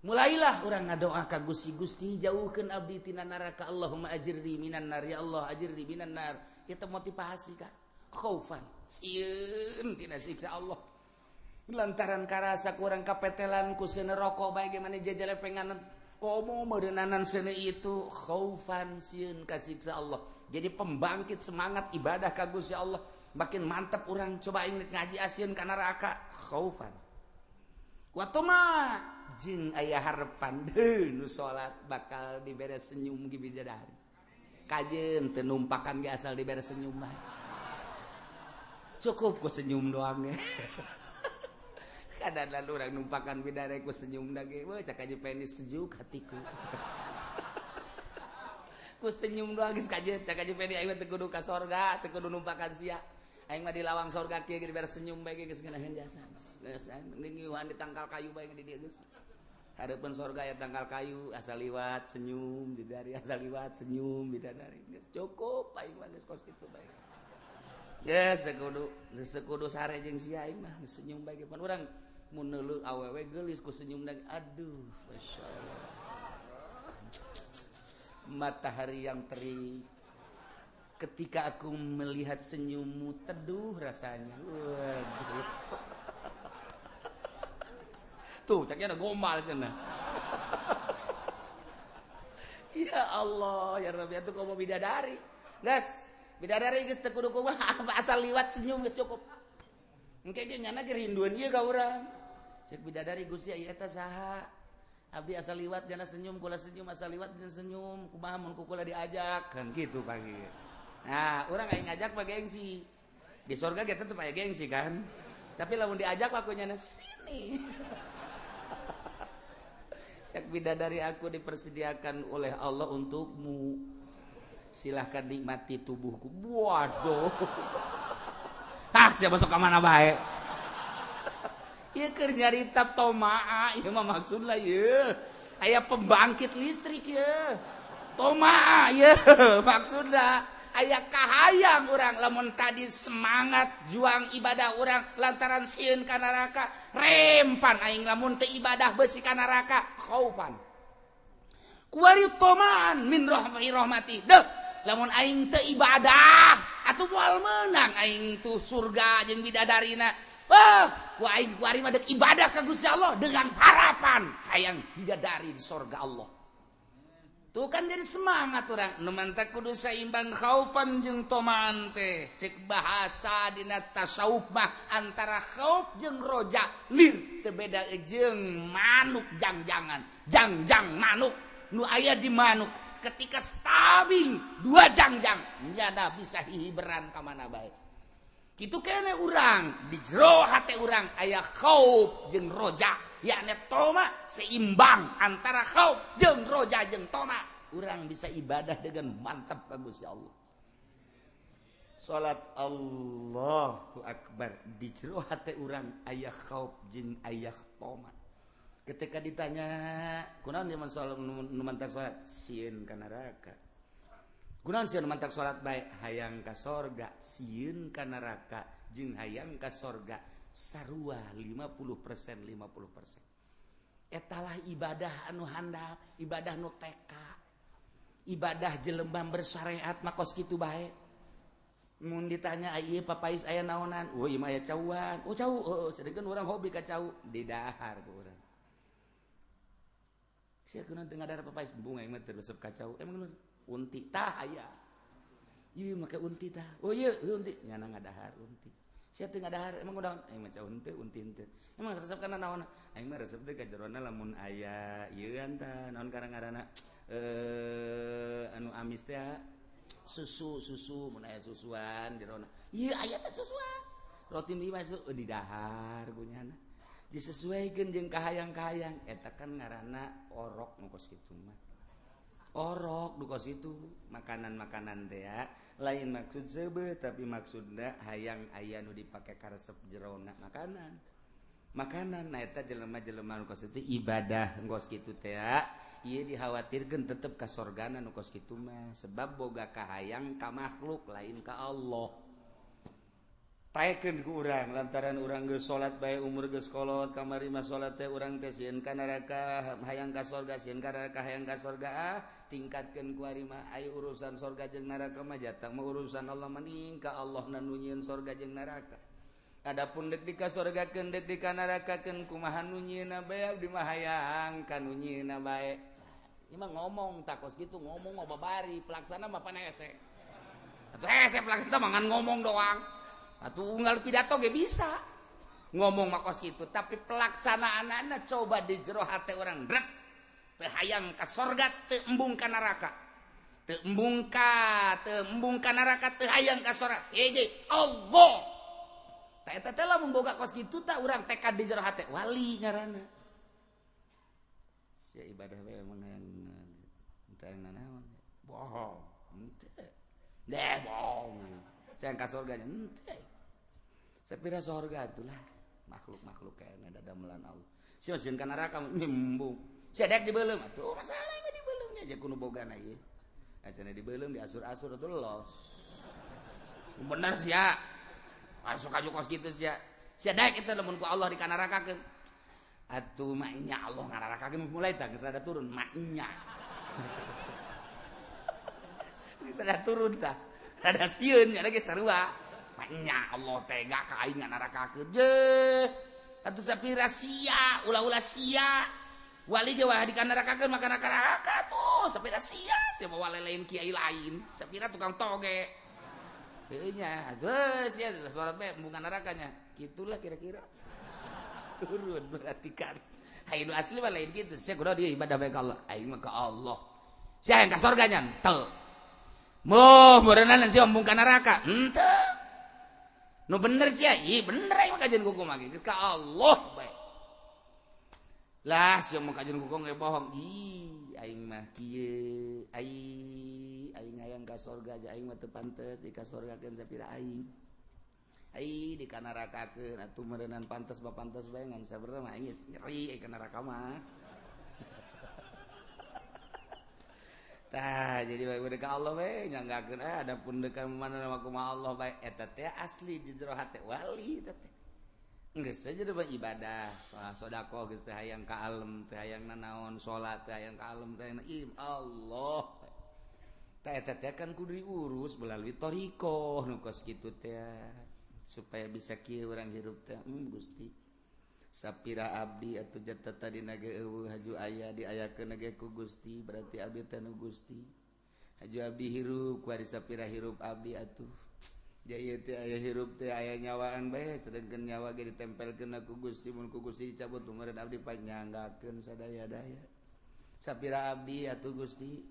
Mulailah orang ngadoa ka Gusti, Gusti jauhkeun abdi tina neraka, Allahumma ajirni minan nar, ya Allah ajirni minan nar. Eta motivasi ka khaufan sieun tina siksa Allah. Lantaran karasa kurang kapetelan ku seuneu rokok bae ge mane jajalepengan komo meureunnanan seuneu itu khaufan sieun ka siksa Allah. Jadi pembangkit semangat ibadah ka Gusti Allah. Makin mantap orang coba aing ngaji asieun ka neraka khaufan. Wa tama jeung aya harepan deui nu salat bakal dibere senyum ge bidadari. Kajeun teu numpakan ge asal dibere senyum bae. Cukup ku senyum doang ge. Kadang urang numpakan bidadari ku senyum da ge, weuh cak aja penis sejuk hatiku. Ku senyum doang geus kajeun cak aja penis aing mah teu kudu ka sorga, teu kudu numpakan sia. Aing mah di lawang sorga kieu ge dibere senyum bae ge geus ngeunaheun jasa. Geus ngiuhan di tangkal kayu bae di dieu geus. Hareupeun sorga aya tangkal kayu asal liwat senyum bidadari, asal liwat senyum bidadari. Geus cukup aing mah geus kos kitu bae. Geus teu kudu sare jeung sia aing mah senyum bae ge pan urang mun neuleuh awewe geulis ku senyum da aduh masyaallah. Matahari yang terik ketika aku melihat senyummu teduh rasanya. Waduh. Tuh, caknya ada gombal cenah. Ya Allah, ya Rabbi atuh komo bidadari. Geus, bidadari geus teu kudu kumaha asal liwat senyum geus cukup. Engke ge nyana ge rindueun ieu ka urang. Ceuk bidadari Gusti ieu eta saha? Abdi asal liwat jana senyum, kula senyum asal liwat jana senyum, kumaha mun ku kula diajak kan gitu pagi. Nah, urang aing ngajak mah gengsi. Di surga ge tetep aya gengsi kan. Tapi lamun diajak mah ku nyana sini. Cek bidadari aku dipersediakan oleh Allah untukmu. Silahkan nikmati tubuhku. Waduh. Ah, siapa masuk ke mana bae? Ieu keur nyarita tomaa, ieu mah maksudna ieu. Aya pembangkit listrik ieu. Tomaa ieu maksudna. Aya kahayang urang lamun tadi semangat juang ibadah urang lantaran sieun ka neraka, rempan aing lamun teu ibadah beusi ka neraka khaufan. Kuari tomaan min rahmati. Deuh, lamun aing teu ibadah atuh moal meunang aing tuh surga jeung bidadarina. Wah, ku aing kuari mah deuk ibadah ka Gusti Allah dengan harapan hayang bidadari di surga Allah. Tuh kan jadi semangat orang. Nu mantak kudu saimbang khaufan jeung tomaan teh. Cek bahasa dina tasawuf mah antara khauf jeung roja lir teu beda jeung manuk jangjangan. Jangjang manuk nu aya di manuk ketika stabil dua jangjang nyada bisa hihiberan ka mana bae. Kitu kene urang di jero hate urang aya khauf jeung roja. Yakni toma seimbang antara khauf jeung roja jeung toma urang bisa ibadah dengan mantap bagus ya Allah. Salat Allahu Akbar di jero hate urang aya khauf jeung aya toma. Ketika ditanya kunaon zaman salat nu mantak salat sieun ka neraka. Kunaon sieun mantak salat bae hayang ka sorga, sieun ka neraka jeung hayang ka sorga. Sarua 50% 50%. Etalah ibadah anu handap, ibadah nu TK. Ibadah jelema bersyariat mah kos kitu bae. Mun ditanya ieu papais aya naonan? Oh ieu mah aya cauan. Oh cau, heuh sedengkeun urang hobi ka cau, didahar ku urang. Sia kunaon teu ngadahar papais? Bunga aing mah teu resep ka cau. Emang unti tah aya. Ieu make unti tah. Oh ieu unti nyana ngadahar unti. Sia teu ngadahar emang udah aing mah cau henteu unti henteu. Emang resep kana naon? Aing mah resep teh ka jerona lamun aya ieu tah naon karang-ngaranna anu amis teh susu susu mun aya susuan jerona. Ieu aya teh susuan. Roti mie masuk didahar ku nyana. Disesuaikeun jeung kahayang-kahayang eta kan ngaranna orok nu kos kitu mah. Orok nu kos itu makanan-makanan teh lain maksud seubeuh tapi maksudna hayang aya nu dipake karesep jerona makanan. Makanan nah eta jelema-jelema nu kos itu ibadah kos kitu teh ieu dikhawatirkeun tetep ka sorgana nu kos kitu mah sebab boga kahayang ka makhluk lain ka Allah. Taekeun ku urang lantaran urang geus salat bae umur geus kolot kamari mah salat teh urang teh sieun ka neraka hayang ka sorga sieun ka neraka hayang ka sorga ah tingkatkeun ku ari mah aya urusan sorga jeung neraka mah jatah mah urusan Allah mending ka Allah nu nyieun sorga jeung neraka. Adapun deuk di ka sorgakeun deuk di ka nerakakeun kumaha nu nyieunna bae abdi mah hayang ka nu nyieunna bae. Ieu mah ngomong takos kitu ngomong mah babari pelaksana mah pan hese. Atuh hese pelaksana mah ngan ngomong doang. Atuh unggal pidato ge bisa ngomong mah kos kitu tapi pelaksanaanana coba di jero hate urang rek teu hayang ka sorga teu embung ka neraka teu embung ka neraka teu hayang ka sorga hiji Allah tah eta teh lamun boga kos kitu tah urang tekad di jero hate wali ngaranna sia ibadah we mun hayang teu nanaon bohong henteu deh bohong saya ka sorga henteu. Sapira sorga itulah makhluk-makhluk kayaknya dadamelan Allah. Sia sieun ka neraka nyembung. Sia dek dibeuleum atuh masalah mah dibeuleumnya aja kudu bogana ieu. Acana dibeuleum diasur-asur atuh los. Bener sia. Masuk aju kos kitu sia. Sia dek eta lamun ku Allah dikanarakakeun. Atuh maknya Allah ngararakakeun mulai tah geus rada turun maknya. Geus rada turun tah. Rada sieun nya lagi sarua. Maknya Allah tega ka aing ngararakakeun. Je. Atuh sapira sia, ulah-ulah sia. Wali ge wah dikanarakakeun maka neraka tuh sapira sia, sia bawa lain kiai lain, sapira tukang toge. Heuh nya, atuh sia suara teh bukan nerakanya. Gitulah kira-kira. Turun berarti kan. Hayu asli mah lain kitu. Sia kudu dia ibadah bae ka Allah. Aing mah ka Allah. Sia yang ka sorga nya teu. Moh meureunana sia embung ka neraka. Henteu. Nu bener sia, ih bener aing mah kajian kuku mah ka Allah bae. Lah sia mah kajian kuku ge bohong. Ih aing mah kieu, aing hayang ka sorga aja aing mah teu pantes di ka sorgakeun sapira aing. Ai di ka nerakakeun atuh meureunnan pantes mah pantes bae ngan sabenerna mah aing geus nyeri ka neraka mah. Tah jadi bae ka Allah we nyanggakeun adapun deuk mana mah kumaha Allah bae eta teh asli di jero hate wali eta teh. Geus we jadi ibadah, sedekah geus teh hayang ka alem, teh hayang nanaon, salat teh hayang ka alem, teh hayang Allah. Tah eta teh kan kudu diurus melalui thariqah nu kos kitu teh supaya bisa kieu urang hirup teh Gusti. Sapira abdi atuh jata tadi nage eueuh haju aya diayakeun ge ku Gusti berarti abdi teh nu Gusti. Haju abdi hirup ku ari sapira hirup abdi atuh. Ja ieu teh aya hirup teh aya nyawaan bae sedengkeun nyawa ge ditempelkeun ku Gusti mun ku Gusti dicabut meureun abdi panyanggakeun sadaya-daya. Sapira abdi atuh Gusti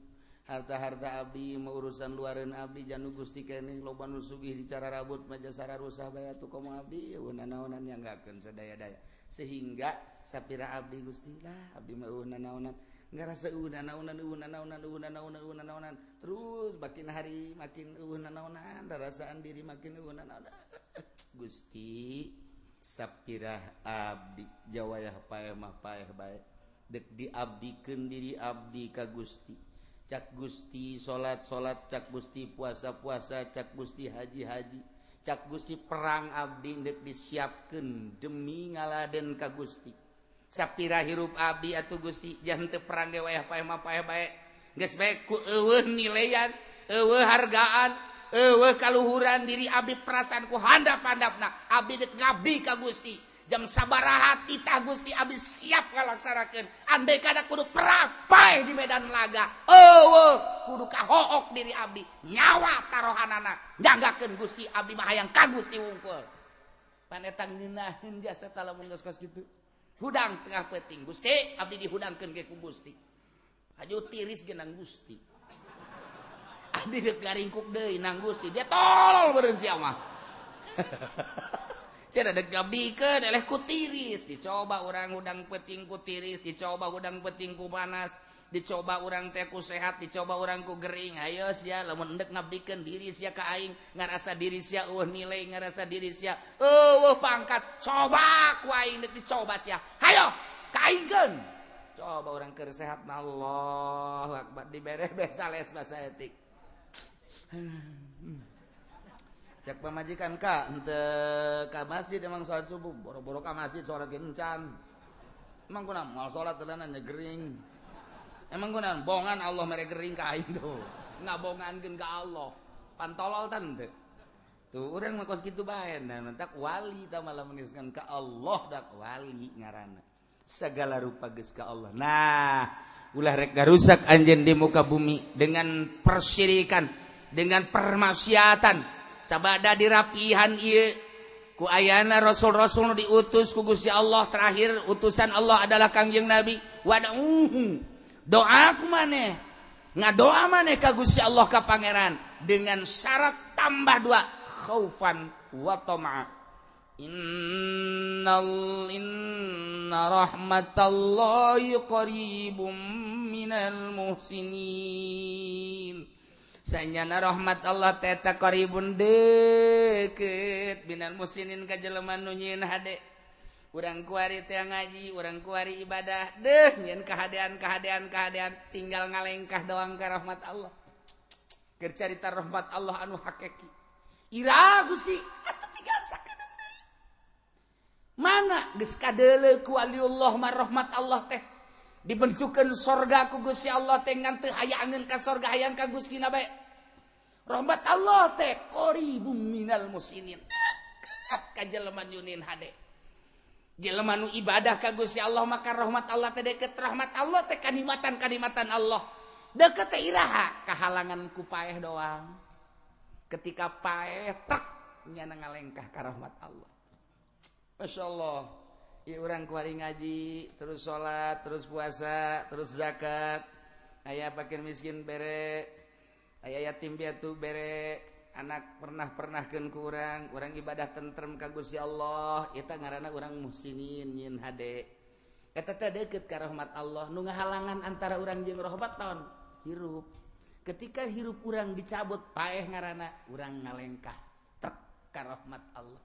harta-harta abdi mau urusan luareun abdi janu Gusti keneh loba nu sugih dicara rabut majasara rusah bae atuh komo abdi eueuh nanaonan nyanggakeun sadaya-daya sehingga sapira abdi Gusti lah abdi mah eueuh nanaonan ngarasa eueuh nanaonan eueuh nanaonan eueuh nanaonan eueuh nanaonan terus makin hari makin eueuh nanaonan rarasaan diri makin eueuh nanaonan Gusti sapira abdi jawayah paeh mah paeh bae dek diabdikeun diri abdi ka Gusti. Cak Gusti salat-salat, cak Gusti puasa-puasa, cak Gusti haji-haji, cak Gusti perang abdi dek disiapkeun demi ngaladen ka Gusti. Sapira hirup abdi atuh Gusti jangan teu perang ge wayah paeh mah paeh bae. Geus bae ku eueuh nilean, eueuh hargaan, eueuh kaluhuran diri abdi perasaan ku handap-handapna abdi dek ngabdi ka Gusti. Jam sabaraha titah Gusti abdi siap ngalaksanakeun. Andai kada kudu perang paeh di medan laga. Eueuh kudu kahook diri abdi nyawa tarohanana nyanggakeun Gusti abdi mah hayang ka Gusti wungkul. Pan eta ngeunaheun jasa ta lamun geus kos kitu. Hudang tengah peuting Gusti abdi dihudangkeun ge ku Gusti. Haju tiris ge nang Gusti. Abdi deuk garingkuk deui nang Gusti. Dia tolol beureun sia mah. Sia dek ngabdikeun eleh ku tiris, dicoba urang hudang peuting ku tiris, dicoba hudang peuting ku panas, dicoba urang teh ku sehat, dicoba urang ku gering. Ayo sia lamun endek ngabdikeun diri sia ka aing, ngarasa diri sia eueuh nilai, ngarasa diri sia eueuh pangkat, coba ku aing dek dicoba sia. Hayo ka aingkeun. Coba urang keur sehat mah Allahu akbar dibere beh sales bahasa etik. Cek pamajikan ka henteu ka masjid emang salat subuh boro-boro ka masjid salat ge encan. Emang kunaon moal salat teuleuna nya gering. Emang kunaon bongan Allah mere gering ka aing tuh. Ngabongankeun ka Allah. Pantolol tan teu. Tuh urang mah kos kitu bae nah mentak wali tah malah meniskan ka Allah dak wali ngaranna. Segala rupa geus ka Allah. Nah, ulah rek garusak anjeun di muka bumi dengan persyirikan, dengan permaksiatan. Sabada dirapihan ieu ku ayana rasul-rasul nu diutus ku Gusti Allah terakhir utusan Allah adalah Kangjeng Nabi wad'uhu doa ku maneh ngadoa maneh ka Gusti Allah ka Pangeran dengan syarat tambah dua khaufan wa tama'a innal inna rahmatallahi qaribum minal muhsinin. Sanyana rahmat Allah teta qaribun deket minal muhsinin ka jelema nu nyieun hade. Urang kuari teh ngaji, urang kuari ibadah, deuh nyieun kahadean-kahadean kahadean tinggal ngalengkah doang ka rahmat Allah. Keur carita rahmat Allah anu hakiki. Ira Gusti atuh tinggal sakedeung deui. Mana geus kadeuleu ku waliullah mah rahmat Allah teh. Dibentukeun sorga ku Gusti Allah teh ngan teu hayangeun ka sorga hayang ka Gustina bae. Rahmat Allah teh qaribum minal musinin. Deket ka jelema nyunin hade. Jelema nu ibadah ka Gusti Allah maka rahmat Allah teh deket. Rahmat Allah teh kanikmatan-kanikmatan Allah. Deket teh iraha kahalangan ku paeh doang. Ketika paeh tek nyana ngalengkah ka rahmat Allah. Masya Allah. Ya urang kuari ngaji, terus sholat, terus puasa, terus zakat. Aya fakir miskin bere, aya yatim piatu bere, anak pernah-pernahkeun ku urang, urang ibadah tentrem ka Gusti Allah, eta ngaranna urang muhsinin nyieun hade. Eta teh deukeut ka rahmat Allah, nu ngahalangan antara urang jeung rahmat naon? Hirup. Ketika hirup urang dicabut paeh ngaranna, urang ngalengkah tek ka rahmat Allah.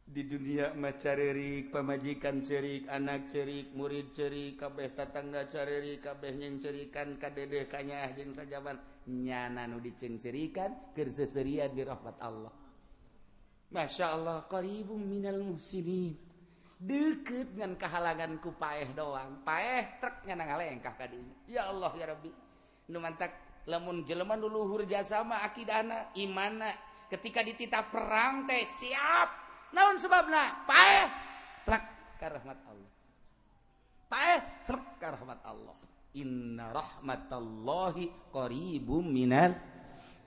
Di dunia mah carerik, pamajikan cerik, anak cerik, murid cerik, kabeh tatangga carerik, kabeh nyengcerikan ka dedeh ka nyaah jeung sajaban nyana nu diceungcerikan keur seserian di rahmat Allah. Masya Allah, qaribum minal muhsinin. Deukeut ngan kahalangan ku paeh doang. Paeh trek nyana ngalengkah ka dinya. Ya Allah ya Rabbi. Nu mantak lamun jelema nu luhur jasa mah akidahna, imanna ketika dititah perang teh siap. Naon sebabna? Paeh trek ka rahmat Allah. Paeh selek ka rahmat Allah. Inna rahmatallahi qaribum minal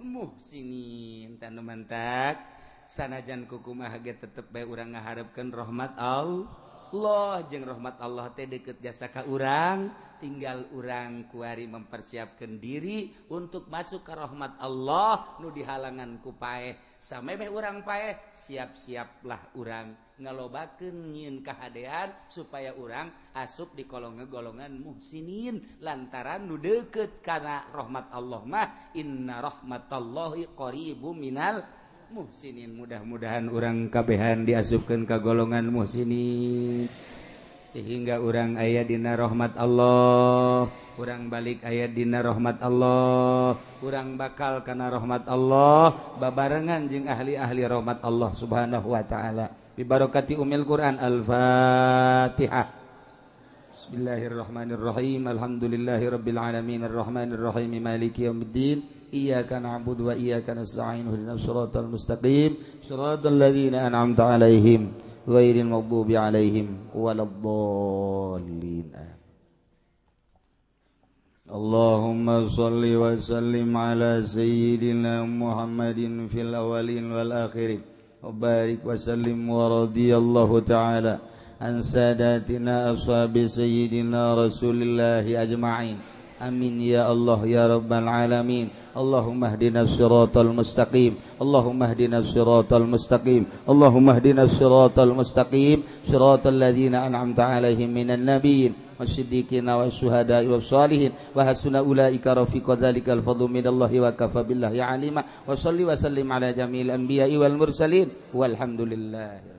muhsinin. Tanu mantak sanajan kukumaha ge tetep bae urang ngaharepkeun rahmat Allah jeung rahmat Allah teh deukeut jasa ka urang, tinggal urang kuari mempersiapkan diri untuk masuk ke rahmat Allah nu dihalangan ku paeh. Samemeh urang paeh, siap-siaplah urang ngalobakeun nyieun kahadean supaya urang asup di golongan muhsinin lantaran nu deukeut kana rahmat Allah mah inna rahmatallahi qaribum minal muhsinin. Mudah-mudahan urang kabehan diasupkeun ka golongan muhsinin sehingga urang aya dina rahmat Allah, urang balik aya dina rahmat Allah, urang bakal kana rahmat Allah babarengan jeung ahli-ahli rahmat Allah subhanahu wa ta'ala. Bi barakati umil Quran. Al-Fatihah. Bismillahirrahmanirrahim. Alhamdulillahirabbil alamin arrahmanirrahim maliki yaumiddin. Iyyaka na'budu wa iyyaka nasta'in ihdinas siratal mustaqim siratal ladzina an'amta 'alaihim ghairil maghdubi 'alaihim waladdallin. Allahumma shalli wa sallim ala sayyidina Muhammadin fil awwalin wal akhirin wa barik wa sallim wa radiyallahu ta'ala an sadatina ashabi sayyidina Rasulillahi ajma'in. Amin ya Allah ya Rabbal alamin. Allahumma ihdinas siratal mustaqim. Allahumma ihdinas siratal mustaqim. Allahumma ihdinas siratal mustaqim. Siratal ladzina an'amta 'alaihim minan nabiyyin wasiddiqina wasyuhada'i wassalihin wa hasuna ulaika rafiqa dzalikal fadlu minallahi wa kafa billahi alima. Wa shalli wa sallim ala jami'il anbiya'i wal mursalin walhamdulillahi.